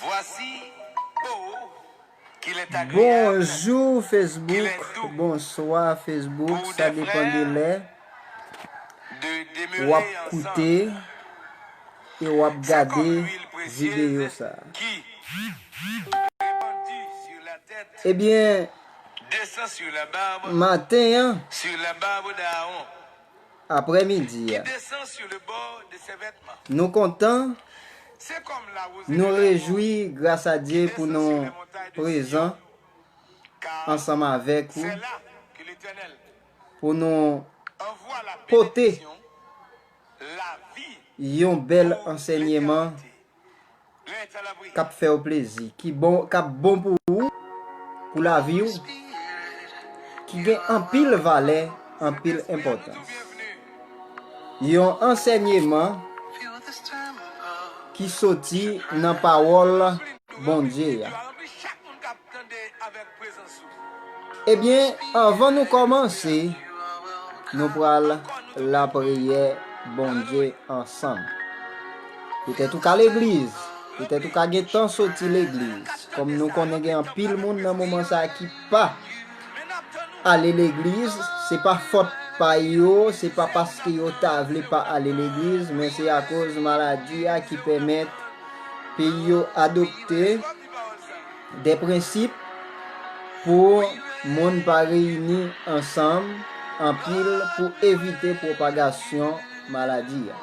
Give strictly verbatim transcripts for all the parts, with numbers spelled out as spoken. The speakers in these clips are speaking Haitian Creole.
Voici, oh, qu'il est agréable, bonjou Facebook, qu'il est doux, bonswa Facebook, pour sa des depann de frères lè de demeurer w ap koute ensemble. E w ap gade videyo sa a. Qui répandue sur la tête, ebyen, descend sur la barbe, maten an, sur la barbe d'Aaron, aprèmidi a, qui descend sur le bord de ses vêtements. Nou kontan, c'est comme la rosée, nou de rejwi gras a Dye pou nou prezan ansanm avèk ou, pou nou pote yon bèl ansèyman k ap fè w plezi, ki bon, k ap bon pou ou, pou lavi w, ki gen anpil valè, anpil enpòtans. Yon ansèyman ki soti nan pawòl Bondye a. Ebyen, anvan nou kòmanse, nou pral lapriyè Bondye ansanm. Petèt ou ka legliz, petèt ou ka gentan soti legliz. Kòm nou konnen gen anpil moun nan moman sa a ki pa ale legliz, se pa fòt pa yo, se pa paske yo ta vle pa ale legliz, men se akoz maladi a ki pèmèt peyi yo adopte de prensip pou moun pa reyini ansanm anpil pou evite pwopagasyon maladi a.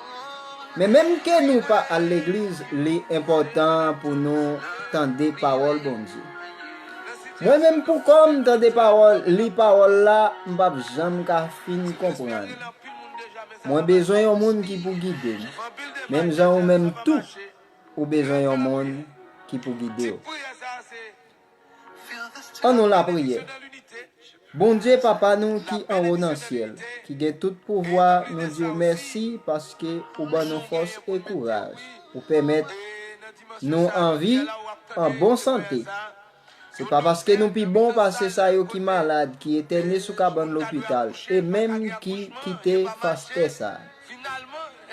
Men menm ke nou pa al legliz, li enpòtan pou nou tande pawòl Bondye. Mwen menm pou kò m tande pawòl, li pawòl la, m p ap janm ka fin konprann. Mwen bezwen yon moun ki pou gide m. Menm jan ou menm tou, ou bezwen yon moun ki pou gide w. An nou lapriyè. Bondye Papa nou ki anwo nan syèl, ki gen tout pouvwa, nou di w mèsi paske ou ban nou fòs e kouraj. Ou pèmèt nou an vi, an bon sante. Se pa paske nou pi bon pase sa yo ki malad, ki etène sou kabann lopital, e menm ki kite fas tè sa a.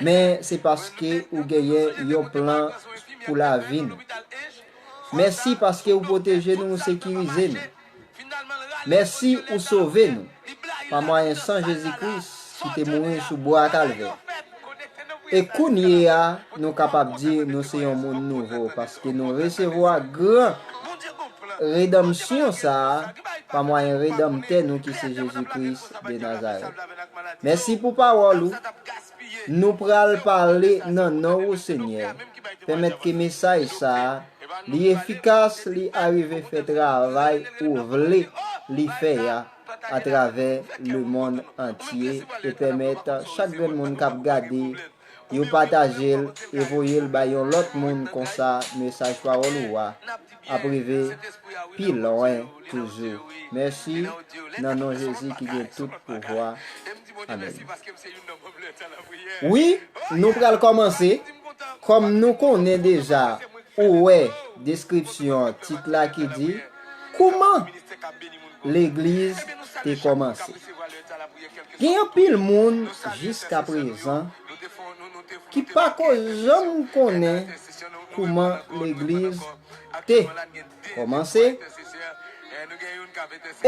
Men se paske ou genyen yon plan pou lavi nou. Mèsi paske ou pwoteje nou, ou sekirize nou. Mèsi ou sove nou pa mwayen san Jezi Kris ki te mouri sou bwa Kalvè. E kounye a, nou kapab di nou se yon moun nouvo paske nou resevwa gran redanmsyon sa a pa mwayen Redanmtè nou ki se Jezi Kris de Nazarèt. Mèsi pou pawòl ou. Nou pral pale nan non ou, Senyè. Pèmèt ke mesaj sa a, li efikas, li arive fè travay ou vle li fè a atravè lemonn antye e pèmèt chak grenn moun k ap gade yo pataje l e voye l bay yon lòt moun, konsa mesaj pawòl ou a ap rive pi lwen toujou. Mèsi nan non Jezi ki gen tout pouvwa. Amèn. Wi, nou pral kòmanse. Kòm nou konnen deja, ou wè deskripsyon tit la ki di, kouman legliz te kòmanse. Gen anpil moun jiska prezan ki pa ko janm konnen kouman legliz te kòmanse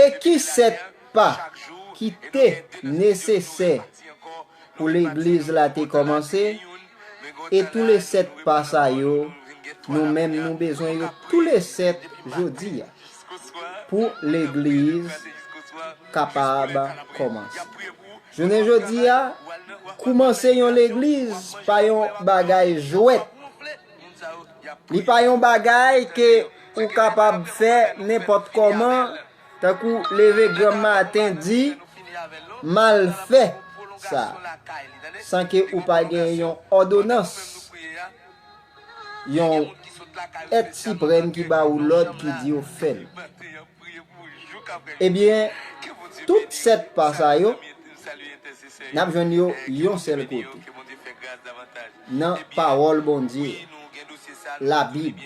e ki sèt pa ki te nesesè pou legliz la te kòmanse, e tou le sèt pa sa yo, nou menm nou bezwen yo tou le sèt jodi a pou legliz kapab kòmanse. Jounen jodi a, kòmanse yon legliz pa yon bagay jwèt. Li pa yon bagay ke ou kapab fè nenpòt kòman, tankou leve granm maten di, m al fè sa, san ke ou pa gen yon òdonans, yon èt siprèm ki ba ou lòd ki di w fè l. Ebyen, tout sèt pa sa yo, n ap jwenn yo yon sèl kote, nan pawòl Bondye, Labib.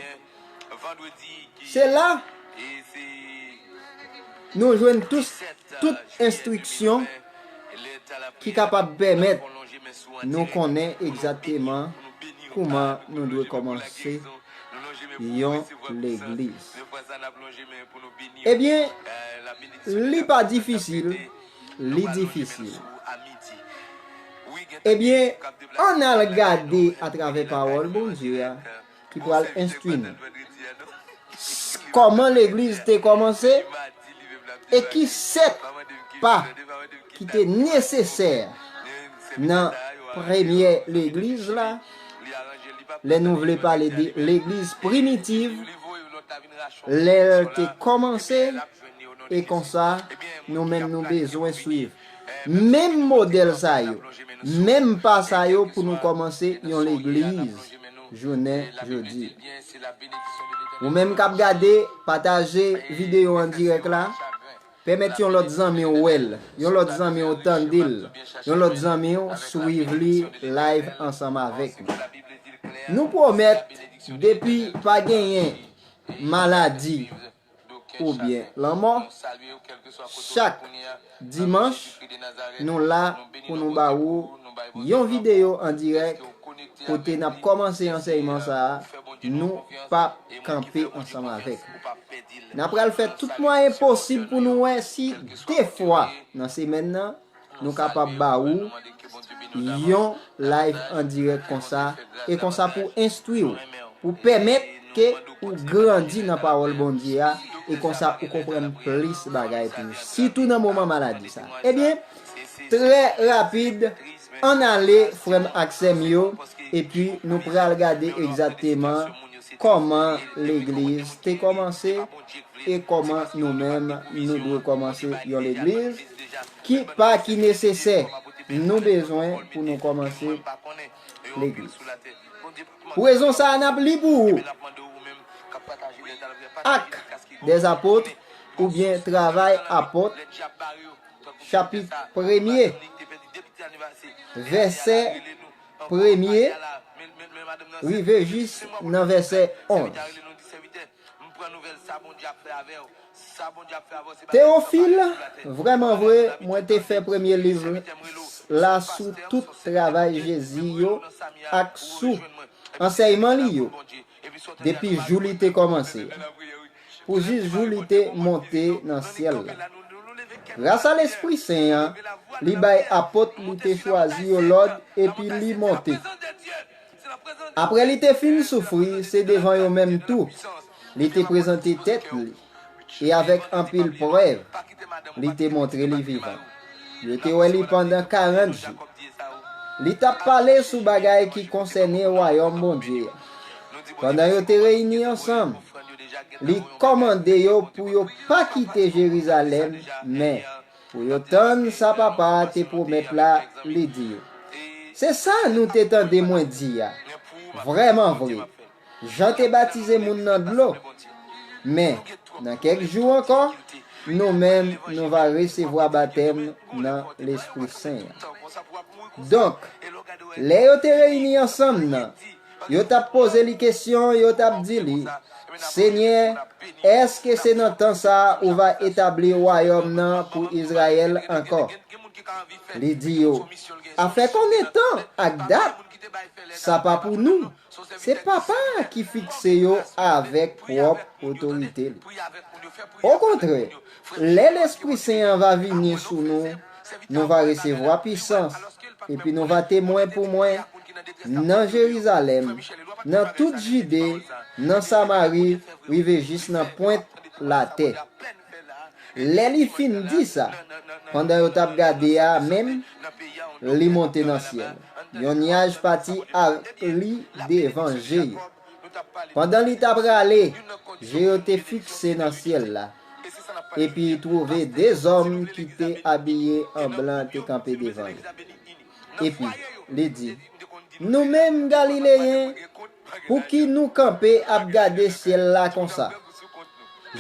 Se la nou jwenn tout, tout enstriksyon ki kapab pèmèt nou konnen egzakteman kouman nou dwe kòmanse yon legliz. Ebyen, li pa difisil, li difisil. Ebyen, ann al gade atravè pawòl Bondye a ki pral enstwi nou. Kòman legliz te kòmanse e ki sèt pa ki te nesesè nan premyè legliz la, lè nou vle pale de legliz primitiv, lè l te kòmanse, e konsa, nou menm nou bezwen swiv menm modèl sa yo, menm pa sa yo pou nou kòmanse yon legliz jounen jodi. Ou menm k ap gade, pataje videyo an dirèk la, pèmèt yon lòt zanmi w wè l, yon lòt zanmi w tande l, yon lòt zanmi w swiv li live ansanm avèk nou. Nou pwomèt, depi pa genyen maladi oubyen lanmò, chak dimanch, nou la pou nou ba ou yon videyo an dirèk kote n ap kòmanse ansèyman sa a, nou p ap kanpe ansanm avèk ou. N ap pral fè tout mwayen posib pou nou wè si de fwa nan semèn nan, nou kapab ba ou yon live an dirèk konsa, e konsa pou enstwi w, pou pèmèt ke ou grandi nan pawòl Bondye a, e konsa ou konprann plis bagay toujou, sitou nan moman maladi sa. Ebyen, trè rapid, ann ale, frè m ak sè m yo, epi nou pral gade egzakteman kòman legliz te kòmanse e kòman nou menm nou dwe kòmanse yon legliz, ki pa ki nesesè nou bezwen pou nou kòmanse legliz. Pou rezon sa a, n ap li pou ou Ak dèzapot oubyen Travay Apot, chapit premye, vèsè premye, rive jis nan vèsè onz. Teyofil, vrèman vre, mwen te fè premye liv la sou tout travay Jezi yo ak sou ansèyman li yo, depi jou li te kòmanse, pou jis jou li te monte nan syèl la. Gras a Lespri Sen an, li bay apot li te chwazi yo lòd epi li monte. Apre li te fin soufri, se devan yo menm tou li te prezante tèt li, e avèk anpil prèv, li te montre li vivan. Yo te wè li pandan karant jou. Li t ap pale sou bagay ki konsène Wayòm Bondye a. Pandan yo te reyini ansanm, li kòmande yo pou yo pa kite Jerizalèm, men pou yo tann sa Papa a te pwomèt la, li di yo, se sa nou te tande mwen di a. Vrèman vre, Jan te batize moun nan dlo, men, nan kèk jou ankò, nou menm, nou va resevwa batèm nan Lespri Sen an. Donk, lè yo te reyini ansanm nan, yo t ap poze li kesyon, yo t ap di li, Senyè, èske se nan tan sa a ou va etabli wayòm nan pou Izrayèl ankò? Li di yo, afè konnen tan ak dat, sa pa pou nou. Se Papa a ki fikse yo avèk pwòp otorite li. Okontrè, lè Lespri Sen an va vini sou nou, nou va resevwa pisans, epi nou va temwen pou mwen nan Jerizalèm, nan tout Jide, nan Samari, rive jis nan pwent latè. Lè li fin di sa, pandan yo t ap gade a menm, li monte nan syèl. Yon nyaj pati ak li devan je yo. Pandan li t ap prale, je yo te fikse nan syèl la, epi twouve de zòm ki te abiye an blan te kanpe devan yo. Epi, li di, nou menm Galileyen, pouki nou kanpe ap gade syèl la konsa?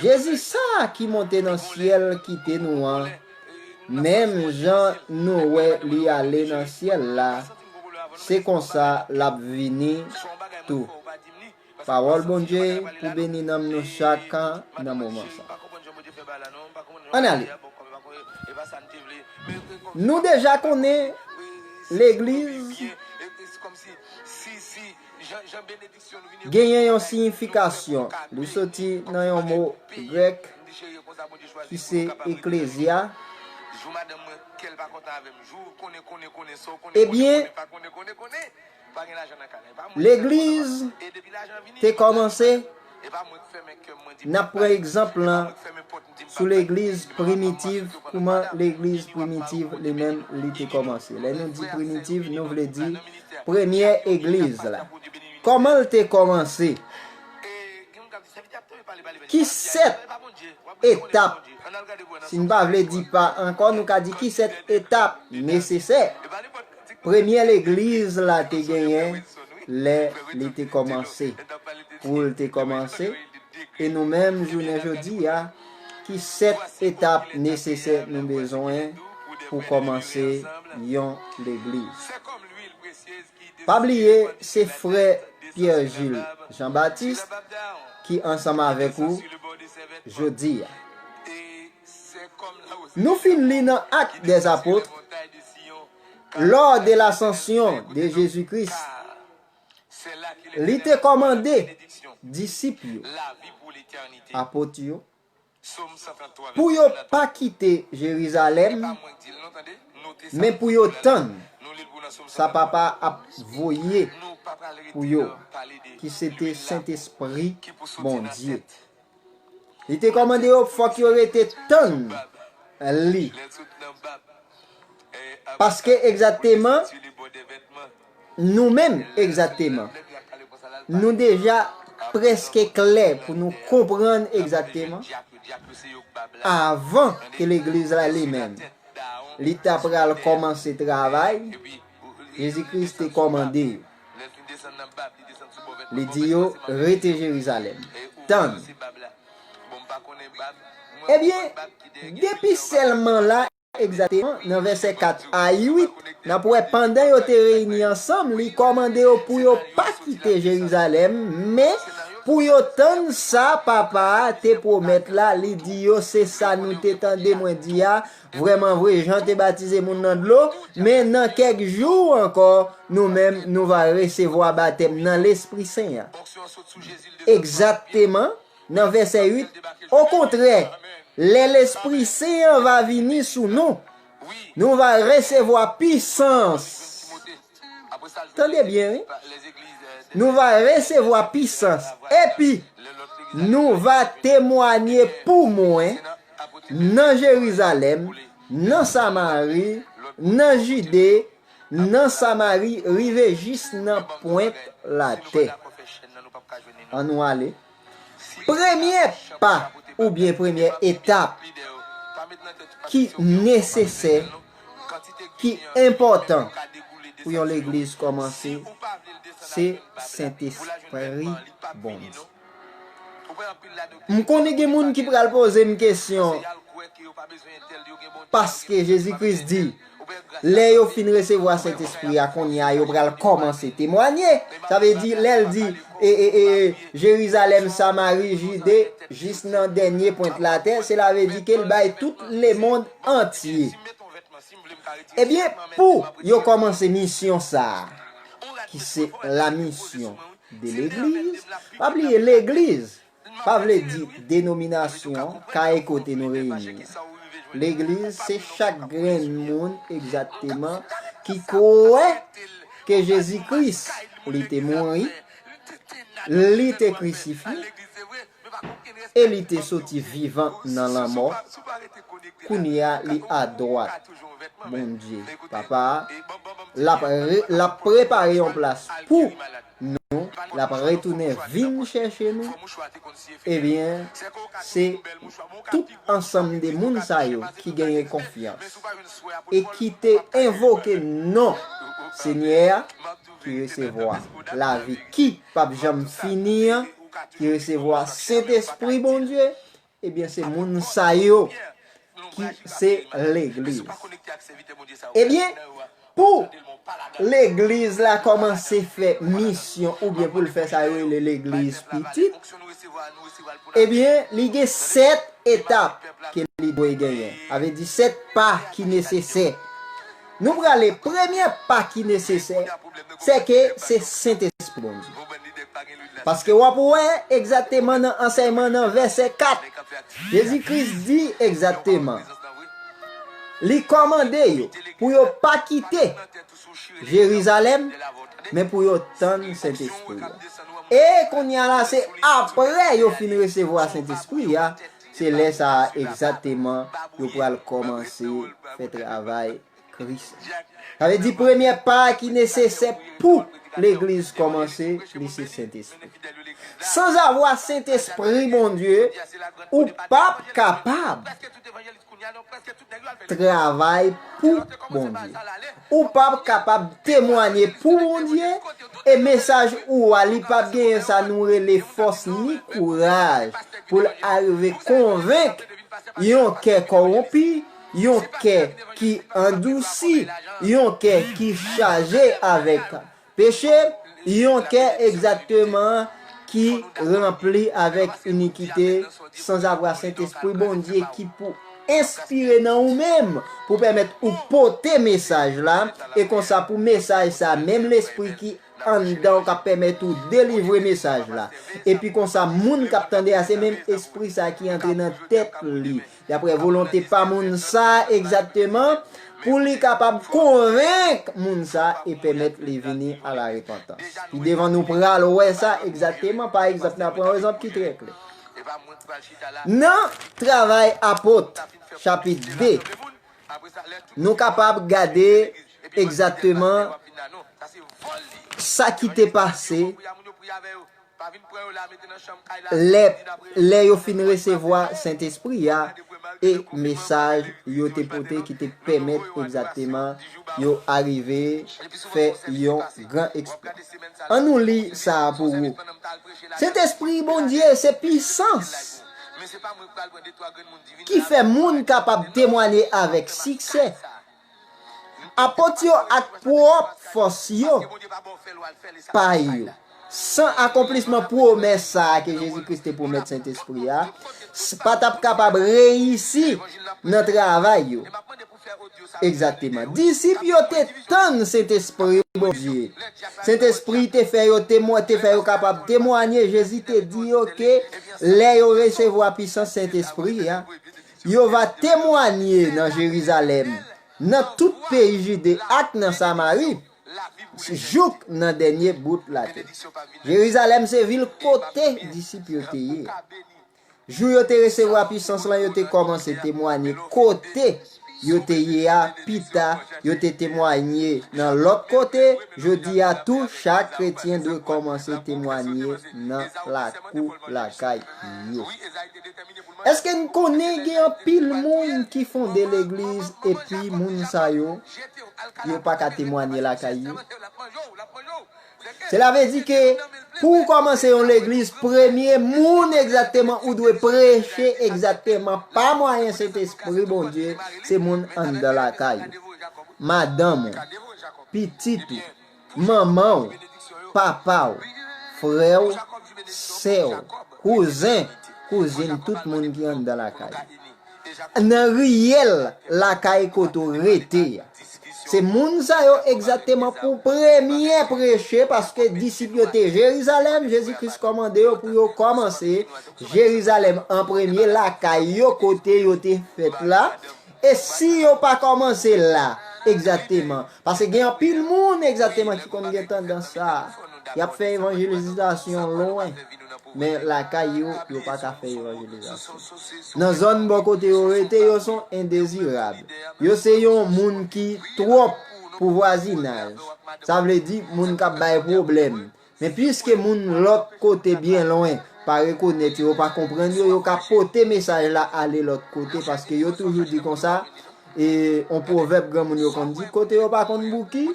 Jezi sa a ki monte nan syèl kite nou an, menm jan nou wè li ale nan syèl la, se konsa l ap vini tou. Pawòl Bondye pou beni nanm nou chak nan moman sa. Ann ale. Nou deja konnen legliz genyen yon siyifikasyon. Li soti nan yon mo grèk ki se eklezya. Ebyen, legliz te kòmanse. N ap pran egzanp lan sou legliz primitiv, kouman legliz primitiv li menm li te kòmanse. Lè nou di primitiv, nou vle di premyè egliz la. Kòman l te kòmanse? Ki sèt etap? Si n pa vle di pa ankò, nou ka di ki sèt etap nesesè premyè legliz la te genyen lè li te kòmanse, pou l te kòmanse, e nou menm, jounen jodi a, ki sèt etap nesesè nou bezwen pou kòmanse yon legliz? Pa bliye, se frè Pierre Gilles Jean Baptiste ki ansanm avèk ou jodi a. Nou fin li nan Actes des Apôtres, lors de l'ascension de Jésus-Christ, li te kòmande disip yo, apot yo, pou yo pa kite Jerizalèm, men pou yo tann sa Papa ap voye pou yo, ki se te Sentespri Bondye. Li te kòmande yo, fòk yo rete tann li. Paske egzakteman, nou menm egzakteman, nou deja prèske klè pou nou konprann egzakteman, avan ke legliz la li menm, li ta pral kòmanse travay, Jezi Kris te kòmande yo. Li di yo, rete Jerizalèm. Tann. Ebyen, depi sèlman la, egzakteman, nan vèsè kat a uit, n ap wè pandan yo te reyini ansanm, li kòmande yo pou yo pa kite Jerizalèm, men pou yo tann sa Papa a te pwomèt la, li di yo, se sa nou te tande mwen di a, vrèman vre, Jan te batize moun nan dlo, men nan kèk jou ankò, nou menm, nou va resevwa batèm nan Lespri Sen an. Egzakteman, nan vèsè uit, okontrè, lè Lespri Sen an va vini sou nou, nou va resevwa pisans. Tande byen, wi. Nou va resevwa pisans. Epi, nou va temwanye pou mwen nan Jerizalèm, nan Samari, nan Jide, nan Samari, rive jis nan pwent latè. Ann nou ale. Premye pa oubyen premye etap ki nesesè, ki enpòtan pou yon legliz kòmanse, se Sentespri Bondye. M konnen gen moun ki pral poze m kesyon, paske Jezi Kris di, lè yo fin resevwa Sentespri a, kounye a, yo pral kòmanse temwanye. Sa vle di, lè l di, e, e, e, Jerizalèm, Samari, Jide, jis nan dènye pwent latè, sela vle di ke l bay tout lemonn antye. Ebyen, pou yo kòmanse misyon sa a, ki se la mission de l'église, pa bliye, legliz pa vle di denominasyon, kay kote nou reyini an. Legliz se chak grenn moun egzakteman ki kwè ke Jezi Kris, li te mouri, li te krisifye, e li te soti vivan nan lanmò. Kounye a, li adwat Bondye Papa a. L ap re-, l ap prepare yon plas pou nou, l ap retounen vin chèche nou, ebyen, se tout ansanm de moun sa yo ki genyen konfyans e ki te envoke non Senyè a, ki resevwa lavi ki p ap janm fini an, ki resevwa Sentespri Bondye, ebyen, se moun sa yo ki se legliz. Ebyen, pou legliz la kòmanse fè misyon oubyen pou l fè sa yo rele legliz pitit, ebyen, li gen sèt etap ke li dwe genyen. Sa vle di sèt pa ki nesesè. Nou prale premye pa ki nesesè, se ke se Sentespri Bondye. Paske w ap wè egzakteman nan ansèyman nan vèsè kat, Jezi Kris di egzakteman, li kòmande yo pou yo pa kite Jerizalèm, men pou yo tann Sentespri a. E kounye a la, se apre yo fin resevwa Sentespri a, se lè sa a egzakteman yo pral kòmanse fè travay Kris la. Sa vle di premye pa ki nesesè pou legliz kòmanse, li se Sentespri. Sanzavwa Sentespri Bondye, ou p ap kapab travay pou Bondye. Ou p ap kapab temwanye pou Bondye, e mesaj ou a, li p ap genyen sa nou rele fòs ni kouraj pou l arive konvenk yon kè kòwonpi, yon kè ki andousi, yon kè ki chaje avèk peche, yon kè egzakteman ki ranpli avèk inikite, sanzavwa Sentespri Bondye ki pou enspire nan ou menm, pou pèmèt ou pote mesaj la, e konsa pou mesaj sa, menm Lespri ki anndan w k ap pèmèt ou delivre mesaj la. Epi konsa, moun k ap tande a, se menm Espri sa ki antre nan tèt li, daprè volonte pa moun sa egzakteman, pou li kapab konvenk moun sa e pèmèt li vini a la repantans. Pi devan nou pral wè sa egzakteman, pa egzanp, n a pran yon egzanp ki trè klè. Nan Travay Apot, chapit de, nou kapab gade egzakteman sa ki te pase lè, lè yo fin resevwa Sentespri a, e mesaj yo te pote ki te pèmèt egzakteman yo arive fè yon gran eksplwa. Ann nou li sa a pou ou. Sentespri Bondye se pisans ki fè moun kapab temwanye avèk siksè. Apot yo ak pwòp fòs yo pa yo, san akonplisman pwomès sa a ke Jezi Kris te pwomèt Sentespri a, s- pa t ap kapab reyisi nan travay yo. Egzakteman. Disip yo te tann Sentespri Bondye. Sentespri te fè yo temwen, te fè yo kapab temwanye. Jezi te di yo ke lè yo resevwa pisans Sentespri a, yo va temwanye nan Jerizalèm, nan tout peyi Jide ak nan Samari, jouk nan dènye bout latè. Jerizalèm se vil kote disip yo te ye. Jou yo te resevwa pisans lan, yo te kòmanse temwanye kote yo te ye a. Pita, yo te temwanye nan lòt kote. Jodi a tou, chak kretyen dwe kòmanse temwanye nan lakou lakay yo. Èske n konnen gen anpil moun ki fonde legliz epi moun sa yo, yo pa ka temwanye lakay yo? Sela vle di ke pou w kòmanse yon legliz, premye moun egzakteman ou dwe preche egzakteman pa mwayen Sentespri Bondye, se moun anndan lakay ou. Madanm ou, pitit ou, manman w, papa w, frè w, sè w, kouzen, kouzin, tout moun ki anndan lakay ou. Nan riyèl lakay kote w rete a. Se moun sa yo egzakteman pou premye preche, paske disip yo te Jerizalèm, Jezi Kris kòmande yo pou yo kòmanse Jerizalèm an premye, lakay yo kote yo te fèt la. E si yo pa kòmanse la, egzakteman, paske gen anpil moun egzakteman ki konn gen tandans sa, y ap fè evanjelizasyon lwen, men lakay yo, yo pa ka fè evanjelizasyon. Nan zòn bò kote yo rete, yo se yon endezirab. Yo se yon moun ki twòp pou vwazinaj. Sa vle di moun k ap bay pwoblèm. Men piske moun lòt kote byen lwen pa rekonèt yo, yo pa konprann yo, yo ka pote mesaj la ale lòt kote, paske yo toujou di konsa, e, yon pwovèb granmoun yo konn di, kote yo pa konn bouki,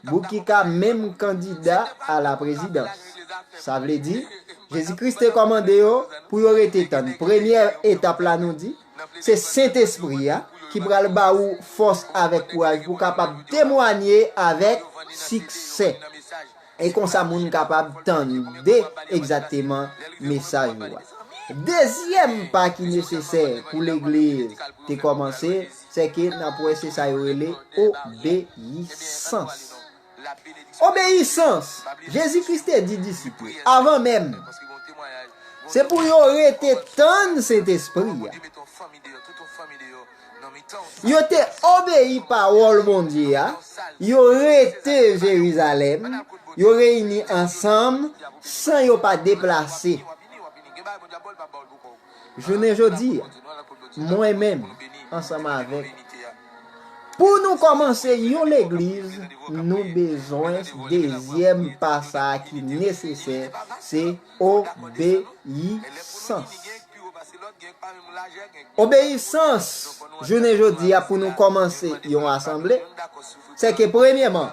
bouki ka menm kandida a la prezidans. Sa vle di, Jezi Kris te kòmande yo pou yo rete tann. Premyè etap la nou di, se Sentespri a ki pral ba ou fòs avèk kouraj pou w kapab temwanye avèk siksè. E konsa moun kapab tande egzakteman mesaj ou a. Dezyèm pa ki nesesè pou legliz te kòmanse, se ke n ap wè se sa yo rele obeyisans. Obeyisans, Jezi Kris te di disip yo, avan menm, se pou yo rete tann Sentespri a. Yo te obeyi pawòl Bondye a, yo rete Jerizalèm, yo reyini ansanm san yo pa deplase. Jounen jodi a, mwen menm, ansanm avèk, pou nou kòmanse yon legliz, nou bezwen dezyèm pa sa a ki nesesè, se obeyisans. Obeyisans, jounen jodi a, pou nou kòmanse yon asanble, se ke premyèman,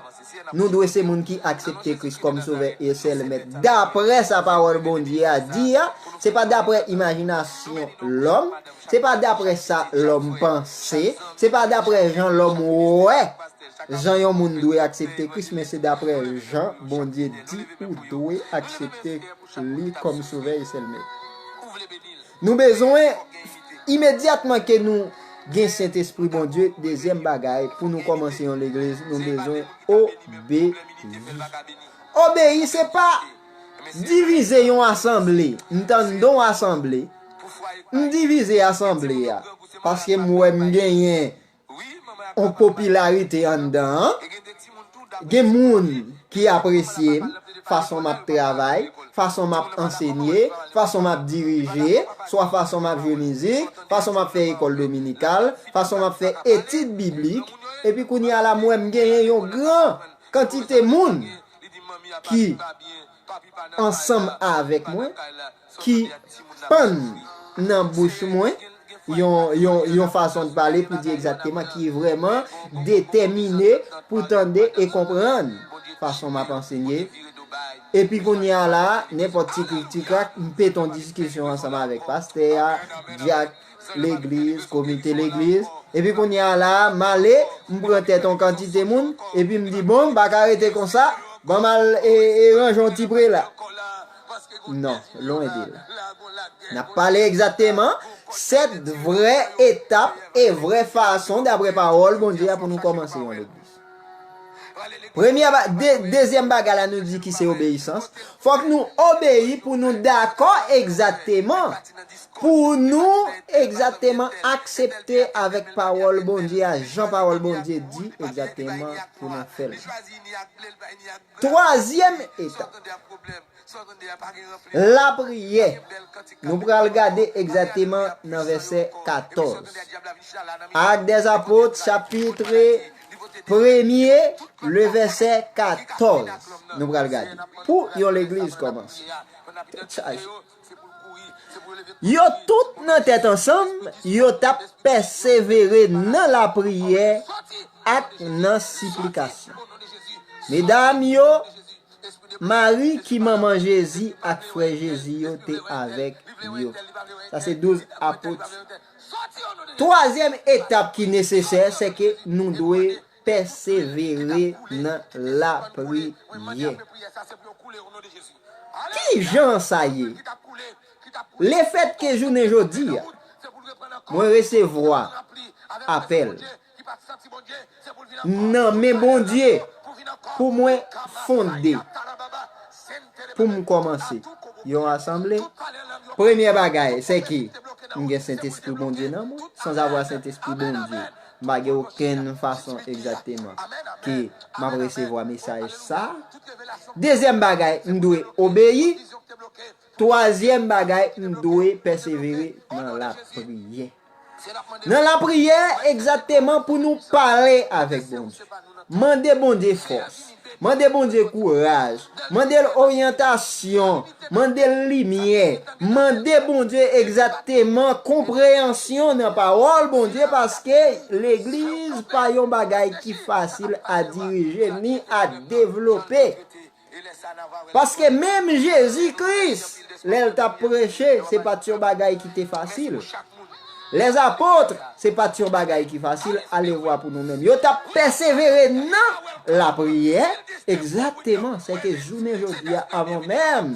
nou dwe se moun ki aksepte Kris kòm Sovè e sèl Mèt, daprè sa pawòl Bondye a di a, se pa daprè imajinasyon lòm, se pa daprè sa lòm panse, se pa daprè jan lòm wè jan yon moun dwe aksepte Kris, men se daprè jan Bondye di ou dwe aksepte li kòm Sovè e sèl Mèt. Nou bezwen, imedyatman ke nou gen Sentespri Bondye, dezyèm bagay, pou nou kòmanse yon legliz, nou bezwen obeyi. Obeyi, se pa divize yon asanble. M tande yon asanble, m divize asanble a, paske m wè m genyen yon popilarite anndan an. Gen moun ki apresye m, fason m ap travay, fason m ap ansenye, fason m ap dirije, swa fason m ap jwe mizik, fason m ap fè ekòl dominikal, fason m ap fè etid biblik. Epi kounye a la, m wè m genyen yon gran kantite moun ki ansanm avèk mwen, ki pann nan bouch mwen, yon, yon, yon fason de pale pou di egzakteman, ki vrèman detèmine pou tande e konprann fason m ap ansenye. Epi kounye a la, nenpòt ti krik ti krak, m pete yon diskisyon ansanm avèk pastè a, dyak legliz, komite legliz. Epi kounye a la, m ale, m pran tèt yon kantite moun, epi m di, bon, m pa ka rete konsa, ban m al e, e ranje yon ti prela. Non, lwen de la. N ap pale egzakteman sèt vrè etap e vrè fason, daprè pawòl Bondye a, pou nou kòmanse yon legliz. Premye ba-, de, dezyèm bagay la, nou di ki se obeyisans. Fòk nou obeyi pou nou dakò egzakteman. Pou nou egzakteman aksepte avèk pawòl Bondye a, jan pawòl Bondye di egzakteman pou nou fè l. Twazyèm etap. Lapriyè. Nou pral gade egzakteman nan vèsè katòz. Actes des Apôtres, chapit premye, le vèsè katòz. Nou pral gade. Pou yon legliz kòmanse. Tèt chaje. Yo tout nan tèt ansanm, yo t ap pèsevere nan lapriyè ak nan siplikasyon. Medam yo, Mari ki manman Jezi ak frè Jezi yo te avèk yo. Sa se douz apot. Twazyèm etap ki nesesè, se ke nou dwe pèsevere nan lapriyè. Ki jan sa ye? Lefètke jounen jodi a, mwen resevwa apèl nan men Bondye pou mwen fonde, pou m kòmanse yon asanble, premye bagay, se ke m gen Sentespri Bondye nan mwen. Sanzavwa Sentespri Bondye, m pa gen okenn fason egzakteman ke m ap resevwa mesaj sa. Dezyèm bagay, m dwe obeyi. Twazyèm bagay, m dwe pèsevere nan lapriyè. Nan lapriyè, egzakteman pou nou pale avèk Bondye. Mande Bondye fòs. Mande Bondye kouraj. Mande l oryantasyon. Mande l limyè. Mande Bondye egzakteman konpreyansyon nan pawòl Bondye, paske legliz pa yon bagay ki fasil a dirije ni a devlope. Paske menm Jezi Kris, lè l t ap preche, se pa t yon bagay ki te fasil. Lèzapot, se pa t yon bagay ki fasil, alevwa pou nou menm. Yo t ap pèsevere nan lapriyè, egzakteman, sèke jounen jodi a, avan menm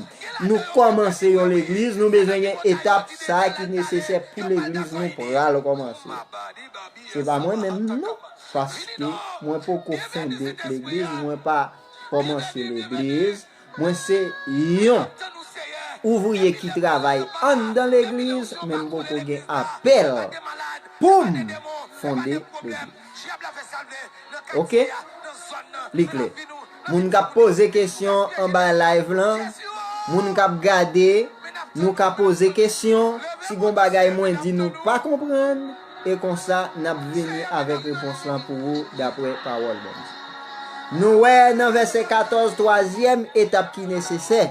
nou kòmanse yon legliz, nou bezwen gen etap sa ki nesesè pou legliz nou pral kòmanse. Se pa mwen menm, non, paske mwen poko fonde legliz, mwen pa kòmanse legliz. Mwen se yon ouvriye ki travay anndan legliz, men m poko gen apèl pou m fonde legliz. Oke? Li klè. Moun k ap poze kesyon anba live lan, moun k ap gade, nou ka poze kesyon. Si gon bagay mwen di nou pa konprann, e konsa n ap vini avèk repons lan pou ou dapre pawòl Bondye. Nou wè nan vèsè katòz, twazyèm etap ki nesesè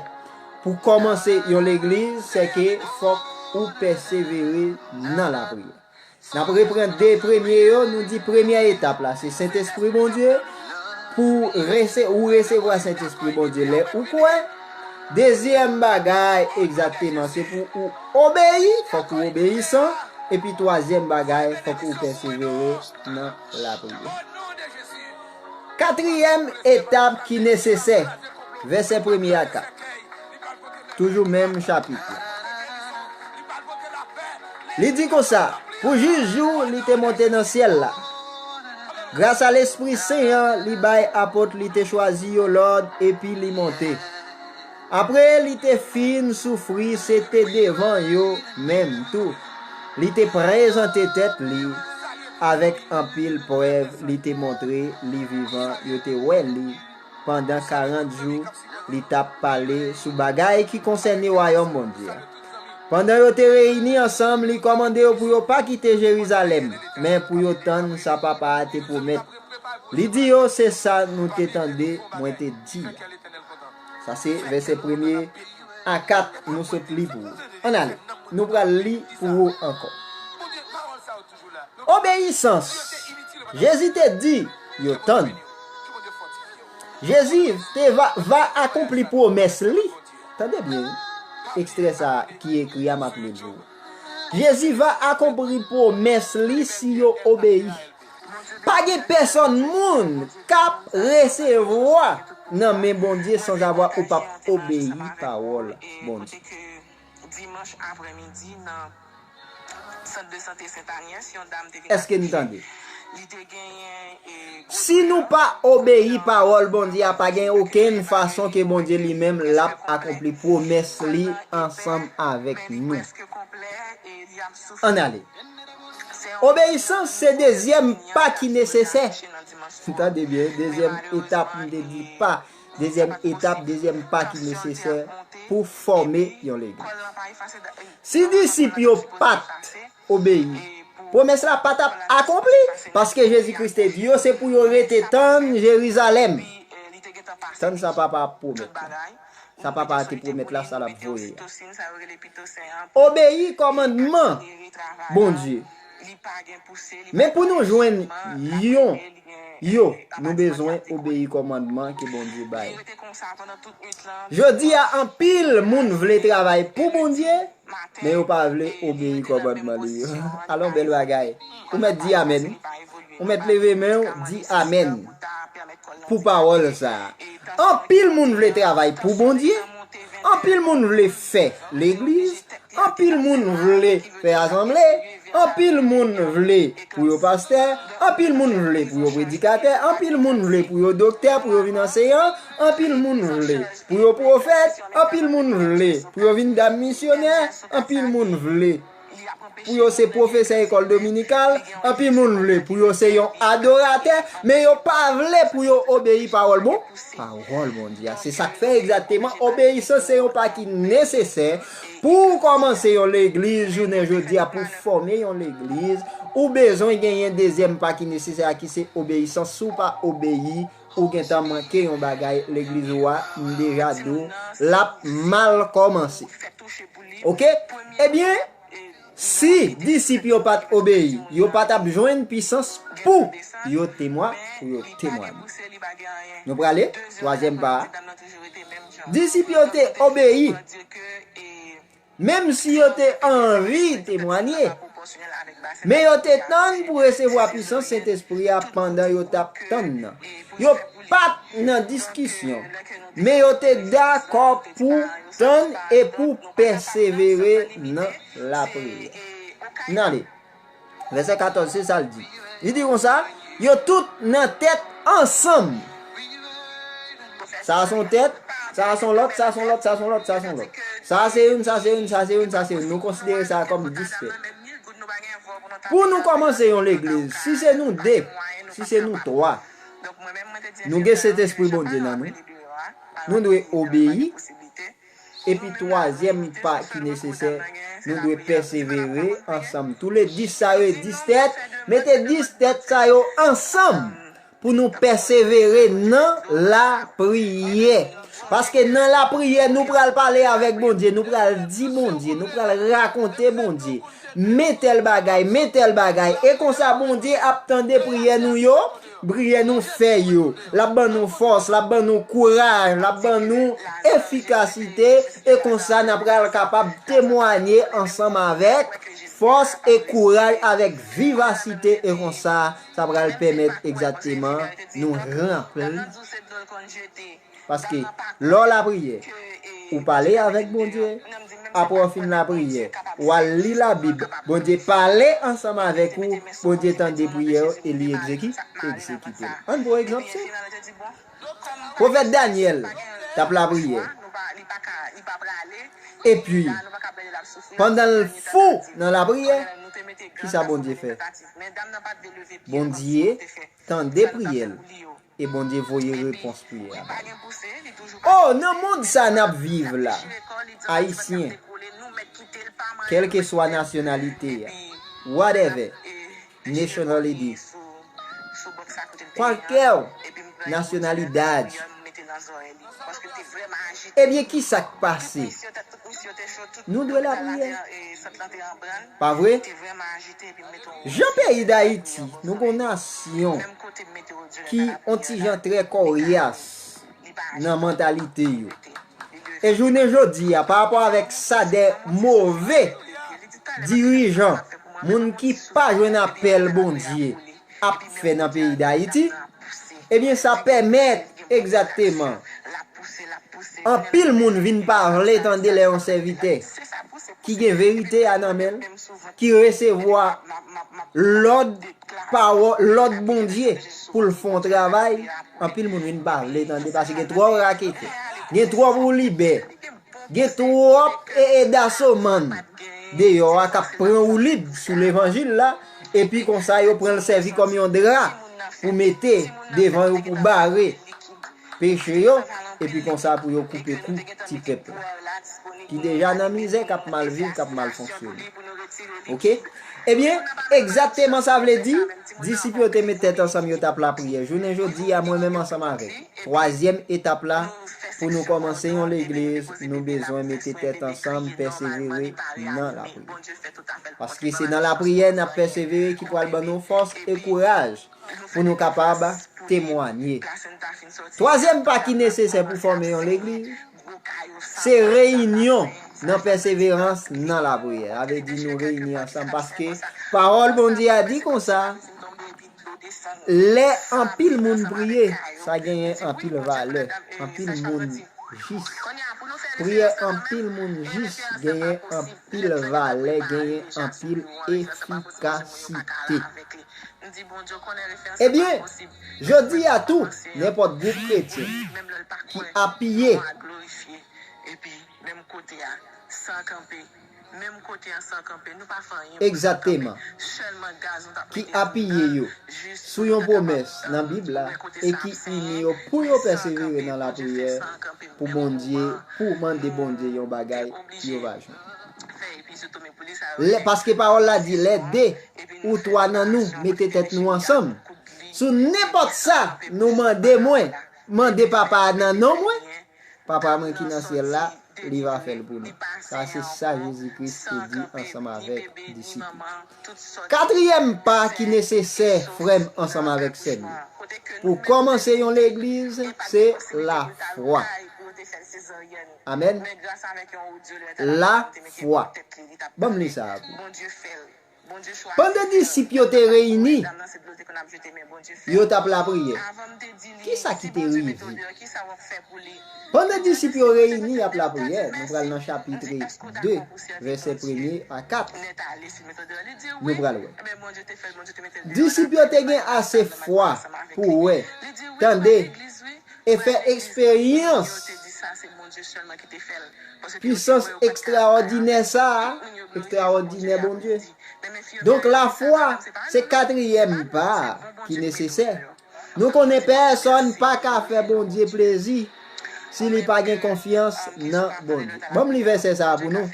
pou kòmanse yon legliz, sèke fòk ou pèsevere nan lapriyè. N ap reprann de premye yo, nou di premyè etap la, se Sentespri Bondye. Pou rese-, ou resevwa Sentespri Bondye lè ou kwè. Dezyèm bagay, egzakteman, se pou ou obeyi, fòk ou obeyisan. Epi twazyèm bagay, fòk ou pèsevere nan lapriyè. Katriyèm etap ki nesesè, vèsè premye a kat. Toujou menm chapit la. Li di konsa, pou jis jou li te monte nan syèl la. Gras a Lespri Sen an, li bay apot li te chwazi yo lòd epi li monte. Apre li te fin soufri, se te devan yo menm tou. Li te prezante tèt li avèk anpil prèv, li te montre li vivan, yo te wè li pandan karant jou, li t ap pale sou bagay ki konsène Wayòm Bondye a. Pandan yo te reyini ansanm, li kòmande yo pou yo pa kite Jerizalèm, men pou yo tann sa Papa a te pwomèt. Li di yo, se sa nou te tande mwen te di a. Sa se vèsè premye a kat nou sot li pou ou. Ann ale, nou pral li pou ou ankò. Obeyisans. Jezi te di, yo tann. Jezi te va, va akonpli pwomès li. Tande byen, ekstrè sa ki ekri a, m ap li l pou ou. Jezi va akonpli pwomès li si yo obeyi. Pa gen pèsonn moun k ap resevwa nan men Bondye sanzavwa ou p ap obeyi pawòl Bondye. Dimanch aprèmidi nan sant de sante Sent Anyès, yon dam te vin Èske n tande? Li te genyen, e, Si nou pa obeyi pawòl Bondye a, pa gen okenn fason ke Bondye li menm l ap akonpli pwomès li ansanm avèk nou. Ann ale. Obeyisans se dezyèm pa ki nesesè. Tande byen, dezyèm etap, m te di pa. Dezyèm etap, dezyèm pa ki nesesè pou fòme yon legliz. Si disip yo pa t obeyi, pwomès la pa t ap akonpli, paske Jezi Kris te di yo se pou yo rete tann Jerizalèm. Tann sa Papa a pwomèt la. Sa Papa a te pwomèt la, sa l ap voye a. Obeyi kòmandman Bondye. Men pou nou jwenn yon, yo, nou bezwen obeyi kòmandman ke Bondye bay. Jodi a, anpil moun vle travay pou Bondye, men yo pa vle obeyi kòmandman li yo. Alon bèl bagay. Ou mèt di amèn. Ou mèt leve men w, di amèn pou pawòl sa a. Anpil moun vle travay pou Bondye. Anpil moun vle fè legliz. Anpil moun vle fè asanble. Anpil moun vle pou yo pastè. Anpil moun vle pou yo predikatè. Anpil moun vle pou yo doktè, pou yo vin anseyan. Anpil moun vle pou yo pwofèt. Anpil moun vle pou yo vin dam misyonè. Anpil moun vle pou yo se pwofesè ekòl dominikal, anpil moun vle pou yo se yon adoratè, men yo pa vle pou yo obeyi pawòl bon, pawòl Bondye a. Se sa k fè egzakteman obeyisans se yon pa ki nesesè pou w kòmanse yon legliz jounen jodi a, pou w fòme yon legliz, ou bezwen genyen dezyèm pa ki nesesè a ki se obeyisans. Si w pa obeyi, ou gentan manke yon bagay legliz ou a, m deja di w, l ap mal kòmanse. Oke? Ebyen, si disip yo pa t obeyi, yo pa t ap jwenn pisans pou yo temwa-, pou yo temwanye. Nou prale, twazyèm pa a. Disip yo te obeyi, menm si yo te anvi temwanye. Men yo te tann pou resevwa pisans Sentespri a pandan yo t ap tann nan. Yo pa t nan diskisyon, men yo te dakò pou tann e pou pèsevere nan lapriyè. N ale. Vèsè katòz, se sa l di. Li di konsa, yo tout nan tèt ansanm. Sa a se yon tèt, sa a se yon lòt, sa a se yon lòt, sa a se yon lòt, sa a se yon lòt. Sa a se youn, sa a se youn, sa a se youn, sa a se youn. Nou konsidere sa a kòm dis tèt. Pou nou kòmanse yon legliz, si se nou de, si se nou twa, nou gen Sentespri Bondye nan nou, nou dwe obeyi. Epi twazyèm pa ki nesesè, nou dwe pèsevere ansanm. Tou le dis sa yo e dis tèt, mete dis tèt sa yo ansanm pou nou pèsevere nan lapriyè. Paske nan lapriyè, nou pral pale avèk Bondye, nou pral di Bondye, nou pral rakonte Bondye. Men tèl bagay, men tèl bagay. E konsa, Bondye ap tande priyè nou yo, priyè nou fè yo. L ap ban nou fòs, l ap ban nou kouraj, l ap ban nou efikasite. E konsa, n ap pral kapab temwanye ansanm avèk fòs e kouraj, avèk vivasite. E konsa, sa pral pèmèt egzakteman nou ranpli. Paske lè w lapriyè, ou pale avèk Bondye, apre w fin lapriyè, w al li Labib, Bondye pale ansanm avèk ou, Bondye tande priyè w e li egzeki-, egzekite l. Ann pran egzanp senp. Pwofèt Danyèl t ap lapriyè. Epi, pandan l fou nan lapriyè, kisa Bondye fè? Bondye tande priyè l. E Bondye voye repons priyè a ba li. O, nan mond sa n ap viv la, Ayisyen, kèlkeswa nasyonalite a, whatever, nationality, qualquer nacionalidade, ebyen, ki sa k pase? Nou dwe lapriyè. Pa vre? Jan peyi Dayiti, nou gon nasyon ki on ti jan trè kòryas nan mantalite yo. E jounen jodi a, pa rapò avèk sa de move dirijan, moun ki pa jwenn apèl Bondye ap fè nan peyi Dayiti, ebyen, sa pèmèt egzakteman anpil moun vin pa vle tande lè yon sèvitè ki gen verite a nan men l, ki resevwa lòd, pawòl, lòd Bondye pou l fè yon travay, anpil moun vin pa vle tande paske gen twòp raketè, gen twòp woulibè, gen twòp e, e dasomann deyò a k ap pran woulib sou levanjil la, epi konsa yo pran l sèvi kòm yon dra pou mete devan yo pou bare peche yo, epi konsa pou yo koupe kou ti pèp la, ki deja nan mizè, k ap mal viv, k ap mal fonksyone. Oke? Ebyen, egzakteman sa vle di, disip yo te met tèt ansanm, yo t ap lapriyè. Jounen jodi a, mwen menm ansanm avèk twazyèm etap la, pou nou kòmanse yon legliz, nou bezwen mete tèt ansanm, pèsevere nan lapriyè. Paske se nan lapriyè n ap pèsevere ki pral ban nou fòs e kouraj pou nou kapab temwanye. Twazyèm pa ki nesesè pou fòme yon legliz, se reyinyon nan pèseverans nan lapriyè. Sa vle di nou reyini ansanm paske pawòl Bondye a di konsa, lè anpil moun priye, sa genyen anpil valè, anpil moun jis. Priyè anpil moun jis genyen anpil valè, genyen anpil efikasite. Ebyen, jodi a tou, nenpòt gwoup kretyen ki apiye Egzakteman. Ki apiye yo sou yon pwomès nan Bib la e ki ini yo pou yo pèsevere nan lapriyè pou Bondye, pou mande Bondye yon bagay yo va jwenn. Lè, paske pawòl la di, lè de ou twa nan nou mete tèt nou ansanm sou nenpòt sa nou mande mwen, mande Papa a nan non mwen, Papa mwen ki nan syèl la, li va fè l pou nou. Sa se sa Jezi Kris te di ansanm avèk disip li. Katriyèm pa ki nesesè, frè m ansanm avèk sè m yo, pou kòmanse yon legliz, se lafwa. Amèn. Lafwa. Ban m li sa a pou ou. Pandan disip yo te reyini, yo t ap lapriyè. Kisa ki te rive? Pandan disip yo reyini y ap lapriyè, nou pral nan chapit de, vèsè premye a kat. Nou pral wè. Disip yo te gen ase fwa pou wè, tande, e fè eksperyans pisans ekstraòdinè sa a, ekstraòdinè Bondye. Donk, lafwa se katriyèm pa a ki nesesè. Nou konnen pèsonn pa ka fè Bondye plezi si li pa gen konfyans nan Bondye. Ban m li vèsè sa a pou nou.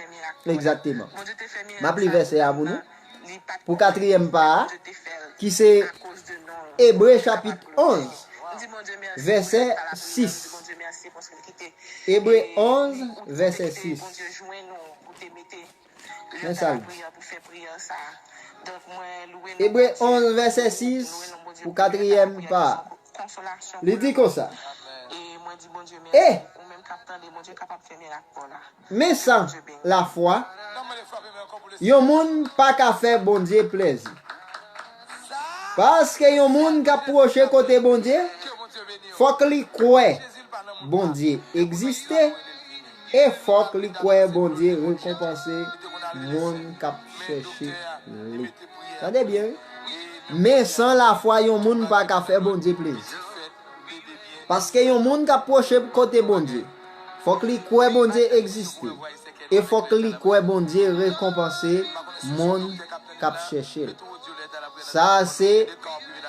Egzakteman. M ap li vèsè a pou nou. Pou katriyèm pa a, ki se Ebre chapit onz, vèsè sis. Ebre onz, vèsè sis. Men sa l di. Ebre onz, vèsè sis, pou katriyèm pa. Li di konsa. E, men san lafwa, yon moun pa ka fè Bondye plezi. Paske yon moun k ap pwoche kote Bondye, fòk li kwè Bondye egziste, e fòk li kwè Bondye rekonpanse moun k ap chèche li. Tande byen, wi. Men san lafwa, yon moun pa ka fè Bondye plezi. Paske yon moun k ap pwoche kote Bondye, fòk li kwè Bondye egziste, e fòk li kwè Bondye rekonpanse moun k ap chèche l. Sa a se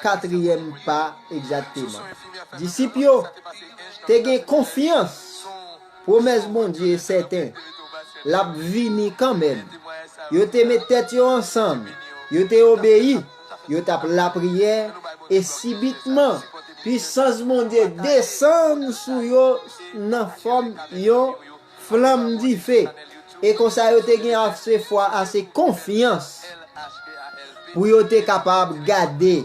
katriyèm pa egzakteman. Disip yo te gen konfyans, pwomès Bondye sèten, l ap vini kanmenm. Yo te met tèt yo ansanm, yo te obeyi, yo t ap lapriyè, e sibitman, pisans Bondye desann sou yo nan fòm yon flanm dife. E konsa, yo te gen ase fwa, ase konfyans pou yo te kapab gade,